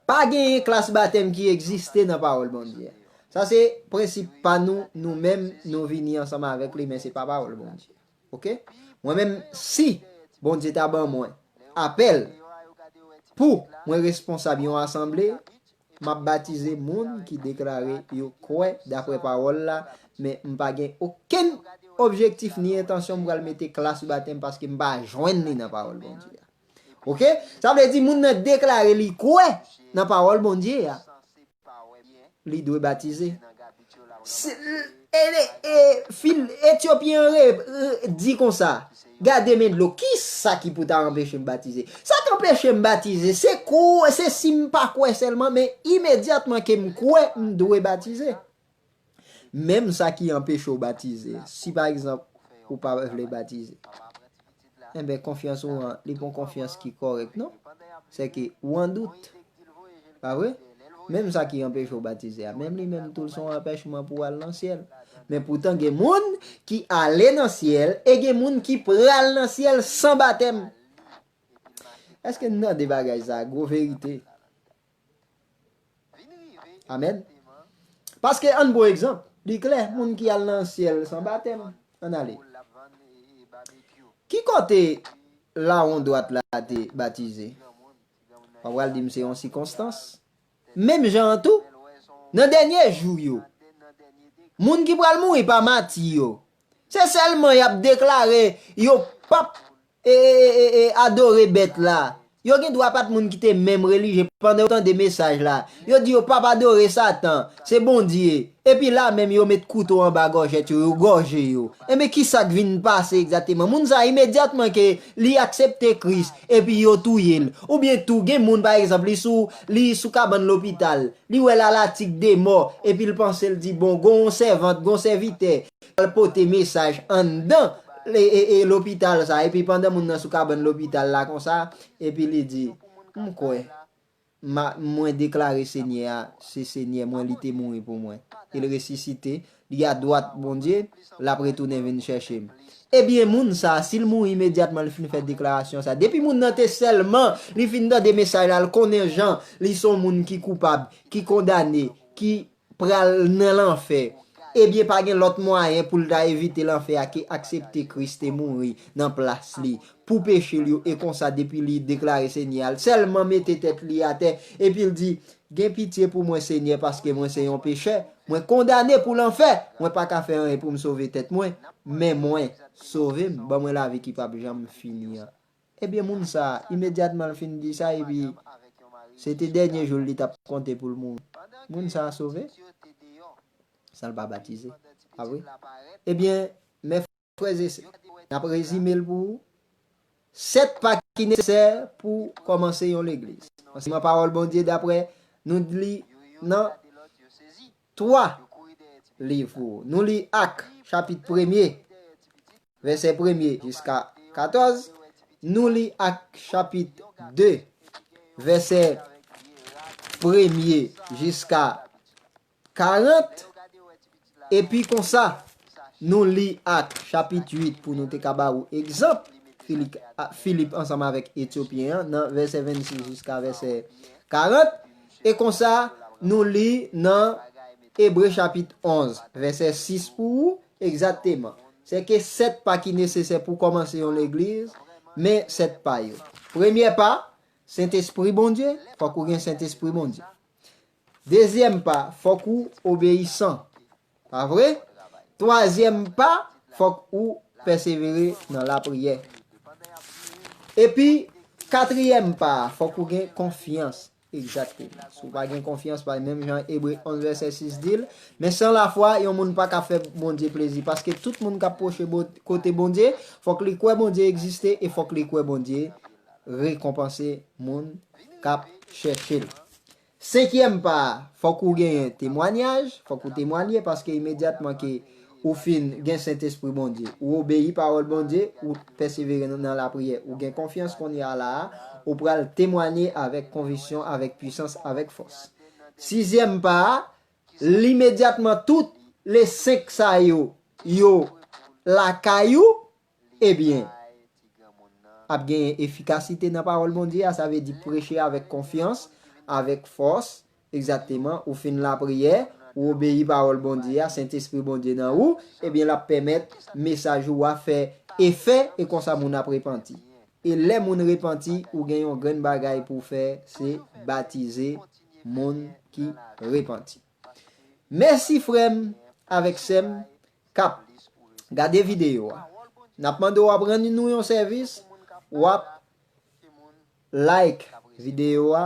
Pa genyen klas batèm ki egziste nan pawòl Bondye a. Sa se prensip pa nou, nou menm, nou vini ansanm avèk li, men se pa pawòl Bondye. Oke? Mwen menm, si Bondye ta ban mwen apèl pou mwen responsab yon asanble, m ap batize moun ki deklare yo kwè dapre pawòl la, men m pa gen okenn objektif ni entansyon m pral mete klas batèm paske m pa jwenn li nan pawòl Bondye a. Oke? Sa vle di moun nan deklare li kwè nan pawòl Bondye a. Li dwe batize. Si, e, e, e, fil, Etyopyen an re, re, di konsa, gade men dlo, ki sa ki pou ta anpeche m batize? Sa k anpeche m batize, se kou, se si m pa kwè sèlman, men imedyatman ke m kwè, m dwe batize. Menm sa ki anpeche w batize, si pa egzanp, ou pa vle batize, enben, konfyans ou an, li pa yon konfyans ki kòrèk, non? Se ke ou an dout. Pa vre? Menm sa ki anpeche w batize a, menm li menm tou, l se yon anpèchman pou w al nan syèl. Men poutan, gen moun ki ale nan syèl e gen moun ki pral nan syèl san batèm. Èske n tande bagay sa a? Gwo verite. Amèn. Paske, ann pran egzanp, li klè, moun ki al nan syèl san batèm. Ann ale. Ki kote lawon dwat la te batize? W ap pral di m se yon sikonstans. Menm jan an tou, nan dènye jou yo, moun ki pral mouri pa mati yo, se sèlman y ap deklare yo p ap e, e, e, e, e, adore bèt la. Yo gen dwa pa t moun ki te menm relijye pandan yo tande mesaj la. Yo di yo p ap adore Satan, se Bondye. Epi la menm yo met kouto anba gòjèt yo, yo gòje yo. Enben, ki sa k vin pase egzakteman? Moun sa a, imedyatman ke li aksepte Kris, epi yo touye l. Oubyen tou, gen moun, pa egzanp, li sou, li sou kabann lopital. Li wè lalatik de mò, epi l panse, l di, bon, gon sèvant, gon sèvitè k al pote mesaj anndan e, e, e, lopital sa, epi pandan moun nan sou kabann lopital la konsa, epi li di, m kwè, m a, mwen deklare Senyè a, se Senyè mwen, li te mouri pou mwen. E l resisite, li adwat Bondye, l ap retounen vin chèche m. Ebyen, moun sa, si l mouri imedyatman li fin fè deklarasyon sa, depi moun nan te sèlman, li fin tande mesaj la, l konnen jan, li se yon moun ki koupab, ki kondane, ki pral nan lanfè, ebyen, pa gen lòt mwayen pou l ta evite lanfè a ke aksepte Kris te mouri nan plas li, pou peche l yo, e konsa, depi li deklare Senyè a, l sèlman mete tèt li atè, epi l di, Gen pitye pou mwen, Senyè, paske mwen se yon pechè. Mwen kondane pou lanfè. Mwen pa ka fè anyen pou m sove tèt mwen. Men mwen, sove m, ban mwen lavi ki p ap janm fini an. Ebyen, moun sa a, imedyatman l fin di sa, epi se te dènye jou l li t ap konte pou l mouri. Moun sa a sove? San l pa batize. Pa vre? Ebyen, mè frè e sè, n ap rezime l pou ou. Sèt pa ki nesesè pou kòmanse yon legliz. Ansèyman pawòl Bondye daprè nou li nan twa liv pou ou. Nou li Ak, chapit premye, vèsè premye jiska katòz. Nou li Ak, chapit de, vèsè premye jiska karant. Epi konsa, nou li Ak, chapit uit, pou nou te ka ba ou egzanp, Filip, a, Filip ansanm avèk Etyopyen an, nan vèsè vennsis jiska vèsè karant. E konsa, nou li nan Ebre, chapit onz, vèsè sis pou ou, egzakteman. Se ke sèt pa ki nesesè pou kòmanse yon legliz, men sèt pa yo. Premye pa, Sentespri Bondye, fòk ou gen Sentespri Bondye. Dezyèm pa, fòk ou obeyisan. Pa vre? Twazyèm pa, fòk ou pèsevere nan lapriyè. Epi, katriyèm pa, fòk ou gen konfyans. Egzakteman. Si w pa gen konfyans, pa menm jan Ebre onz vèsè sis di l, men san lafwa, yon moun pa ka fè Bondye plezi, paske tout moun k ap pwoche Bon-, kote Bondye, fòk li kwè Bondye egziste e fòk li kwè Bondye rekonpanse moun k ap chèche l. Senkyèm pa a, fòk ou genyen temwanyaj, fòk ou temwanye, paske imedyatman ke ou fin gen Sentespri Bondye, ou obeyi pawòl Bondye, ou pèsevere nan, nan lapriyè, ou gen konfyans kounye a la a, ou pral temwanye avèk konviksyon, avèk pwisans, avèk fòs. Sizyèm pa a, imedyatman tout le senk sa yo, yo lakay ou, ebyen, ap genyen efikasite nan pawòl Bondye a, sa vle di preche avèk konfyans, avèk fòs, egzakteman, ou fin lapriyè, ou obeyi pawòl Bondye a, Sentespri Bondye nan ou, ebyen, l ap pèmèt mesaj ou a fè efè, e konsa moun ap repanti. E lè moun repanti, ou gen yon grenn bagay pou w fè, se batize moun ki repanti. Mèsi frè m avèk sè m k ap gade videyo a. N ap mande w ap rann nou yon sèvis, w ap like videyo a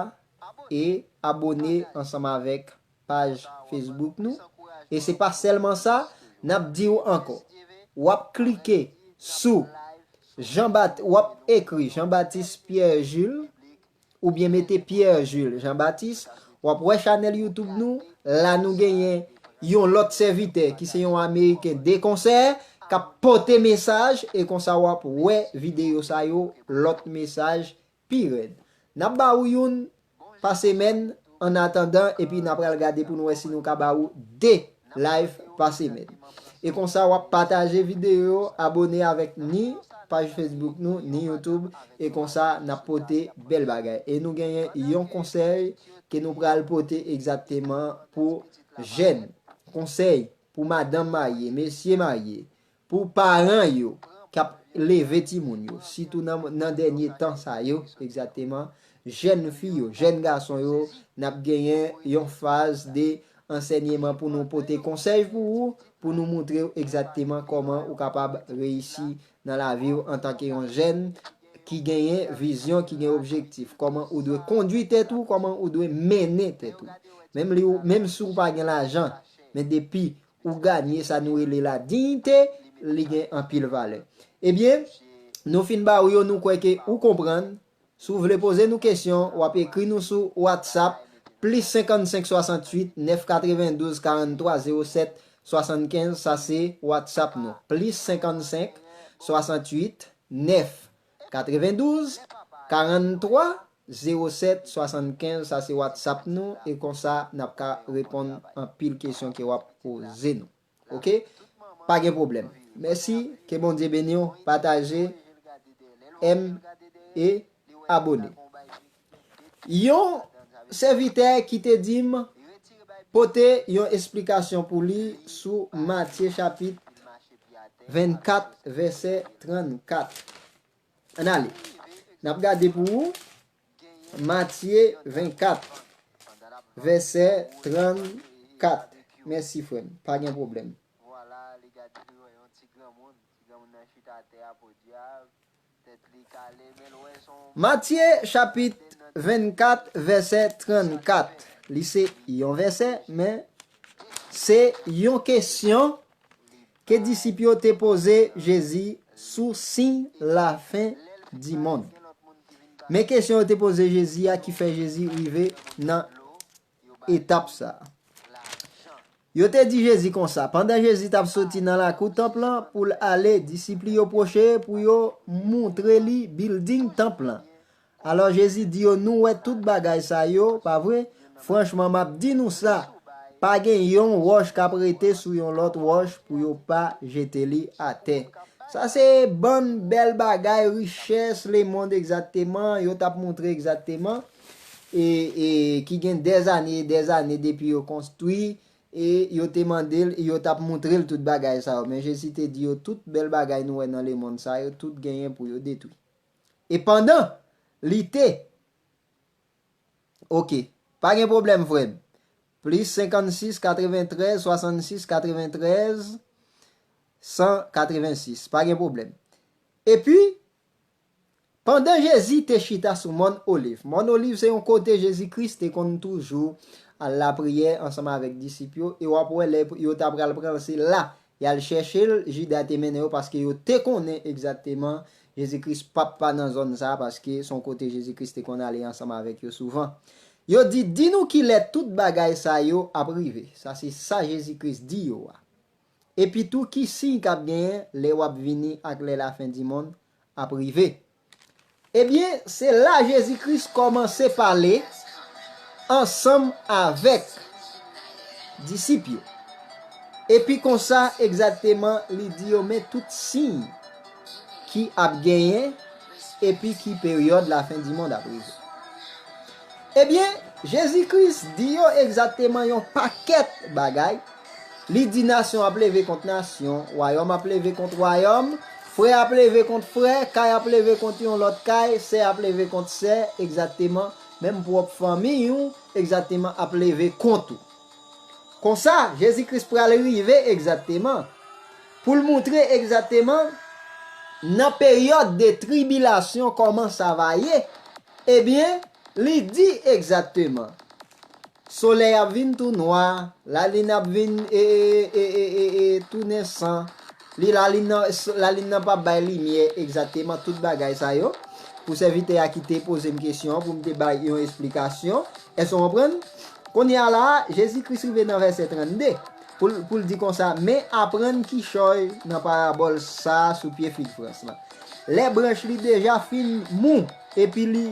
e abone ansanm avèk paj Facebook nou. E se pa sèlman sa, n ap di w ankò, w ap klike sou Jean Bat-, w ap ekri Jean Baptiste Pierre Jules, oubyen mete Pierre Jules Jean Baptiste, w ap wè chanèl YouTube nou, la nou genyen yon lòt sèvitè ki se yon Ameriken de konsè k ap pote mesaj, e konsa w ap wè videyo sa yo, lòt mesaj pi rèd. N ap ba ou youn pa semèn, annatandan, epi n ap pral gade pou nou wè si nou ka ba ou de live pa semèn. E konsa, w ap pataje videyo yo, abone avèk ni paj Facebook nou, ni YouTube, e konsa, n ap pote bèl bagay. E nou genyen yon konsèy ke nou pral pote egzakteman pou jèn. Konsèy pou madanm marye, mesye marye, pou paran yo k ap leve timoun yo, sitou nan, nan dènye tan sa yo, egzakteman, jèn fi yo, jèn gason yo, n ap genyen yon faz de ansèyman pou nou pote konsèy pou ou, pou nou montre w egzakteman kòman ou kapab reyisi nan lavi w antanke yon jèn ki genyen vizyon, ki gen objektif, kòman ou dwe kondui tèt ou, kòman ou dwe mennen tèt ou. Menm li, menm si w pa gen lajan, men depi ou ganye sa nou rele la diyite, li gen anpil valè. Ebyen, nou fin ba ou yo, nou kwè ke ou konprann. Si w vle poze nou kesyon, w ap ekri nou sou WhatsApp, plis senkannsenk swasanntuit nèf katrevendouz karanntwa zewo sèt swasannkenz, sa se WhatsApp nou. Plis senkannsenk swasanntuit nèf katrevendouz karanntwa zewo sèt swasannkenz, sa se WhatsApp nou, e konsa n ap ka reponn anpil kesyon ke w ap poze nou. Oke? Pa gen pwoblèm. Mèsi, ke Bondye beni w, pataje, èm e abone. Yon sèvitè ki te di m pote yon esplikasyon pou li sou Matye chapit vennkat, vèsè trannkat. Ann ale. N ap gade pou ou Matye vennkat. vèsè trannkat. Mèsi, frè m. Pa gen pwoblèm. Vwala, li gade, li wè yon ti granmoun. Ti granmoun nan chita atè a, podyab. Tèt li kale, men l wè s on Matye, chapit vennkat, vèsè trannkat. Li se yon vèsè, men se yon kesyon ke disip yo te poze Jezi sou siy lafen di monn. Men kesyon yo te poze Jezi a ki fè Jezi rive nan etap sa a. Yo te di Jezi konsa, pandan Jezi t ap soti nan lakou tanp lan pou l ale, disip li yo pwoche pou yo montre li bilding tanp lan. Alò Jezi di yo, nou wè tout bagay sa yo, pa vre? Franchman, m ap di nou sa, pa gen yon wòch k ap rete sou yon lòt wòch pou yo pa jete li atè. Sa se bann bèl bagay, richès lemonn egzakteman, yo t ap montre egzakteman, e, e ki gen dèzane, dèzane depi yo konstwi, e yo te mande l, yo t ap montre l tout bagay sa yo. Men Jezi te di yo, tout bèl bagay nou wè nan lemonn sa yo, tout genyen pou yo detwi. E pandan li te, oke, pa gen pwoblèm, frè m. Plis senkannsis, katreventrèz, swasannsis, katreventrèz, san katrevensis. Pa gen pwoblèm. Epi, pandan Jezi te chita sou Mòn Oliv, Mòn Oliv se yon kote Jezi Kris te konn toujou al lapriyè ansanm avèk disip yo, e w ap wè lè yo ta pral pran l, se la y al chèche l, Jida te mennen yo, paske yo te konnen egzakteman Jezi Kris p ap pa nan zòn sa a, paske se yon kote Jezi Kris te konn ale ansanm avèk yo souvan. Yo di, di nou kilè tout bagay sa yo ap rive. Sa se sa Jezi Kris di yo a. Epi tou, ki siy k ap genyen lè w ap vini ak lè lafen di monn ap rive? Ebyen, se la Jezi Kris kòmanse pale ansanm avèk disip yo. Epi konsa, egzakteman, li di yo, men tout siy ki ap genyen, epi ki peryòd lafen di monn ap rive. Ebyen, Jezi Kris di yo egzakteman yon pakèt bagay. Li di nasyon ap leve kont nasyon, wayòm ap leve kont wayòm, frè ap leve kont frè, kay ap leve kont yon lòt kay, sè ap leve kont sè, egzakteman, menm pwòp fanmiy ou, egzakteman, ap leve kont ou. Konsa, Jezi Kris pral rive egzakteman, pou l montre egzakteman nan peryòd de tribilasyon kòman sa va ye, ebyen, li di egzakteman, solèy ap vin tou nwa, lalin ap vin, e, e, e, e, e, e, tounen san. Li lalin nan, lalin nan p ap bay limyè egzakteman, tout bagay sa yo. Pou sèvitè a ki te poze m kesyon an, pou m te bay yon esplikasyon. Èske w konprann? Kounye a la a, Jezi Kris rive nan vèsè trannde, pou l, pou l di konsa, men aprann kichòy nan parabòl sa a sou pye fig frans lan. Lè branch li deja fin mou, epi li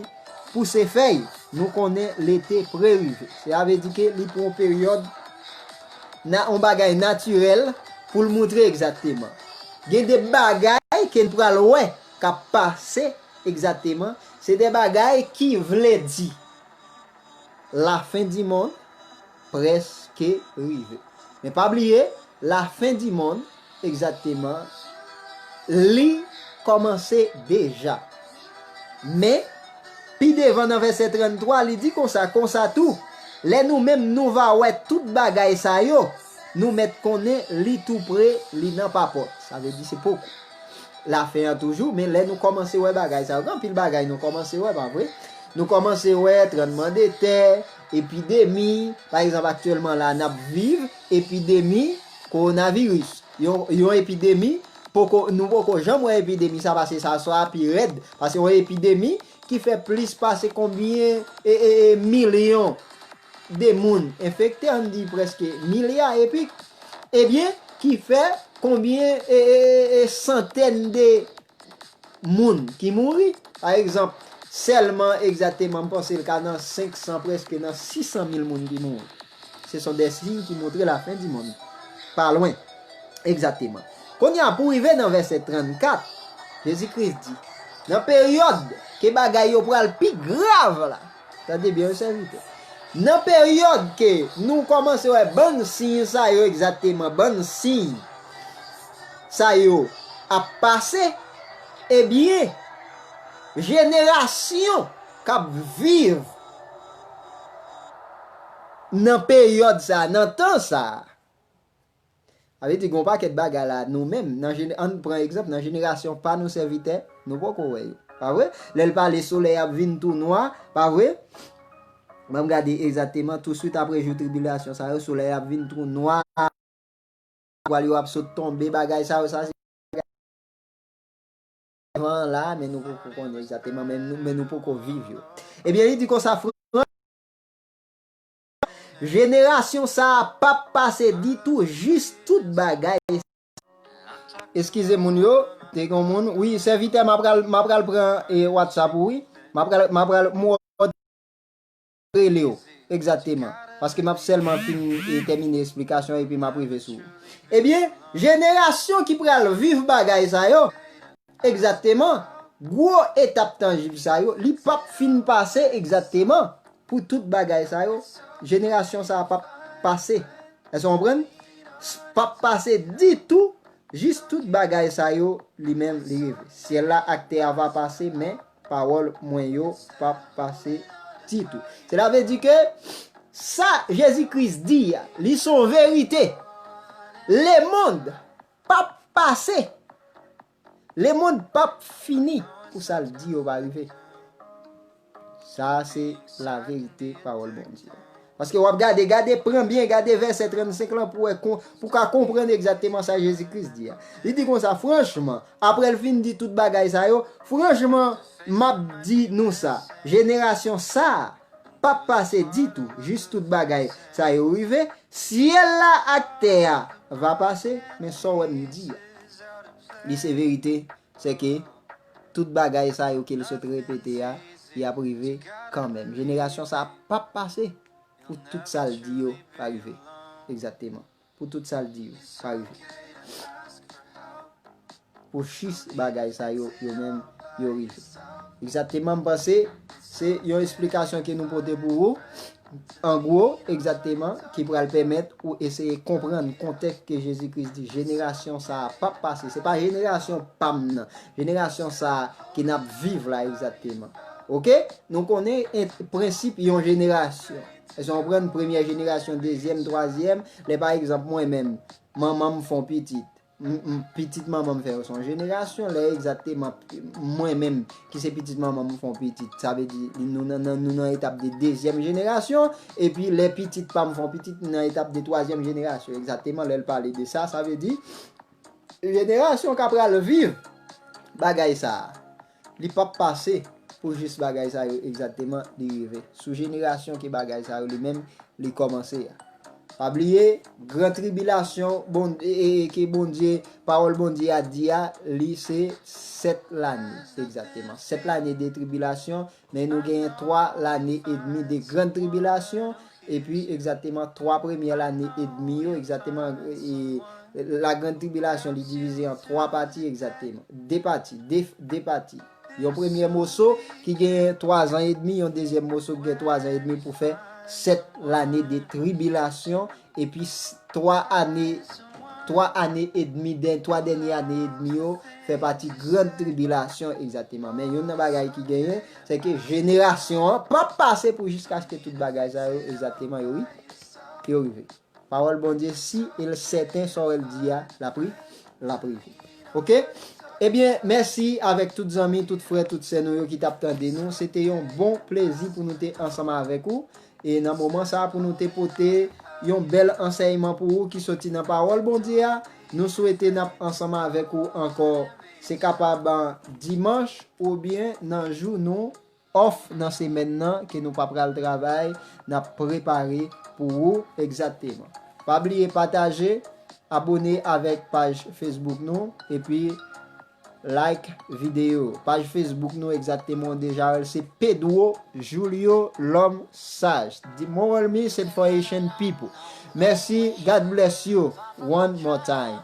pouse fèy, nou konnen lete pre rive. Sa vle di ke li pran yon peryòd, nan yon bagay natirèl pou l montre egzakteman. Gen de bagay ke n pral wè k ap pase egzakteman. Se de bagay ki vle di lafen di monn prèske rive. Men pa bliye, lafen di monn, egzakteman, li kòmanse deja. Men, pi devan nan vèsè tranntwa, li di konsa, konsa tou, lè nou menm nou va wè tout bagay sa yo, nou mèt konnen li tou pre, li nan papòt. Sa vle di se poko. Lafen an toujou, men lè nou kòmanse wè bagay sa yo, gen anpil bagay nou kòmanse wè, pa vre? Nou kòmanse wè tranblemanntè, epidemi, pa egzanp, aktyèlman la, n ap viv epidemi kowonaviris. Yon, yon epidemi, poko, nou poko janm wè epidemi sa, paske sa, sa pi rèd, paske yon epidemi ki fè plis pase konbyen, e, e, e, milyon de moun enfekte, ann di prèske milya epi, ebyen, ki fè konbyen, e, e, e, e, santèn de moun ki mouri. Pa egzanp, sèlman egzakteman, m panse l ka nan senk san, prèske nan sis san mil moun ki mouri. Se son de siy ki montre lafen di monn pa lwen. Egzakteman. Kounye a, pou rive nan vèsè trannkat, Jezi Kris di, nan peryòd ke bagay yo pral pi grav la, tande byen, wi, sèvitè. Nan peryòd ke nou kòmanse wè bann siy sa yo egzakteman, bann siy sa yo ap pase, ebyen, jenerasyon k ap viv nan peryòd sa, nan tan sa, sa vle di gen yon pakèt bagay la, nou menm, nan jene- ann pran egzanp, nan jenerasyon pa nou sèvitè, nou poko wè yo. Pa vre? Lè l pale, solèy ap vin tou nwa, pa vre? Ban m gade egzakteman, touswit apre jou tribilasyon sa yo, solèy ap vin tou nwa, vwal yo ap sot tonbe, bagay sa yo, sa se van an la, men nou poko konnen egzakteman, men nou, men nou poko viv yo. Ebyen, li di konsa, Fran-, jenerasyon sa a p ap pase ditou, jis tout bagay. Eskize moun yo, te gen moun. Wi, sèvitè, m ap pral, m ap pral pran e, WhatsApp ou, wi. M ap pral, m ap pral, m rele w. Egzakteman. Paske m ap sèlman fin e, tèmine esplikasyon epi m ap rive sou ou. Ebyen, jenerasyon ki pral viv bagay sa yo, egzakteman, gwo etap tanjib sa yo, li p ap fin pase egzakteman pou tout bagay sa yo. Jenerasyon sa a p ap pase. Èske w konprann? S-, p ap pase ditou, jis tout bagay sa yo, li menm, li rive. Syèl la ak tè a va pase, men pawòl mwen yo p ap pase ditou. Sela vle di ke sa Jezi Kris di a, li se yon verite. Lemonn p ap pase. Lemonn p ap fini pou sa l di yo pa rive. Sa se laverite pawòl Bondye. Paske w ap gade, gade, pran byen, gade vèsè trannsenk lan pou wè kon, pou ka konprann egzakteman sa Jezi Kris di a. Li di konsa, franchman, apre l fin di tout bagay sa yo, franchman, m ap di nou sa, jenerasyon sa a p ap pase ditou, jis tout bagay sa yo rive, syèl la ak tè a va pase, men sa w wè m di a, li se verite, se ke tout bagay sa yo ke l sot repete a, y ap rive kanmenm. Jenerasyon sa a p ap pase pou tout sa l di yo pa rive. Egzakteman. Pou tout sa l di yo pa rive. Pou jis bagay sa yo, yo menm, yo rive. Egzakteman, m panse se yon esplikasyon ke nou pote pou ou. An gwo, egzakteman, ki pral pèmèt ou eseye konprann kontèks ke Jezi Kris di, jenerasyon sa a p ap pase. Se pa jenerasyon pa m nan. Jenerasyon sa a ke n ap viv la, egzakteman. Oke? Nou konnen en-, prensip yon jenerasyon. Èske w konprann? Premyè jenerasyon, dezyèm, twazyèm. Lè, pa egzanp, mwen menm, manman m fè yon pitit. M, m, pitit manman m fè yo se yon jenerasyon, lè egzakteman mwen menm ki se pitit manman m fè yon pitit, sa vle di nou nan, nan, nou nan etap de dezyèm jenerasyon, epi lè pitit pa m fè yon pitit, nou nan etap de twazyèm jenerasyon. Egzakteman, lè l pale de sa, sa vle di jenerasyon k ap pral viv bagay sa a, li p ap pase pou jis bagay sa yo egzakteman li rive. Sou jenerasyon ke bagay sa yo li menm li kòmanse a. Pa bliye, gran tribilasyon Bon-, e, e, e, ke Bondye, pawòl Bondye a di a, li se sèt lane, egzakteman. Sèt lane de tribilasyon, men nou genyen twa lane edmi de gran tribilasyon, epi egzakteman twa premyè lane edmi yo, egzakteman, e, la gran tribilasyon, li divize an twa pati, egzakteman. De pati, de, de pati. Yon premye moso ki gen twa zan edmi, yon dezyèm moso ki gen twa zan edmi pou fè sèt lane de tribilasyon, epi s-, twa ane, twa ane edmi, dè-, twa dènye ane edmi yo fè pati gran tribilasyon egzakteman. Men youn nan bagay ki genyen, se ke jenerasyon an p ap pase pou jiskaske tout bagay sa yo egzakteman yo ri-, yo rive. Pawòl Bondye, si e l sèten sa w wè l di a, l ap ri-, l ap rive. Oke? Ebyen, mèsi avèk tout zanmi, tout frè, tout sè nou yo ki t ap tande nou. Se te yon bon plezi pou nou te ansanm avèk ou. E nan moman sa a, pou nou te pote yon bèl ansèyman pou ou ki soti nan pawòl Bondye a, nou swete n ap ansanm avèk ou ankò. Se kapab, a, dimanch oubyen nan jou nou off nan semèn nan ke nou pa pral travay, n ap prepare pou ou egzakteman. Pa bliye pataje, abone avèk paj Facebook nou, epi like videyo. Paj Facebook nou egzakteman w deja wè l, se Pedro Julio L'Homme Sage. The more me, said for Haitian people. Mèsi, God bless you one more time.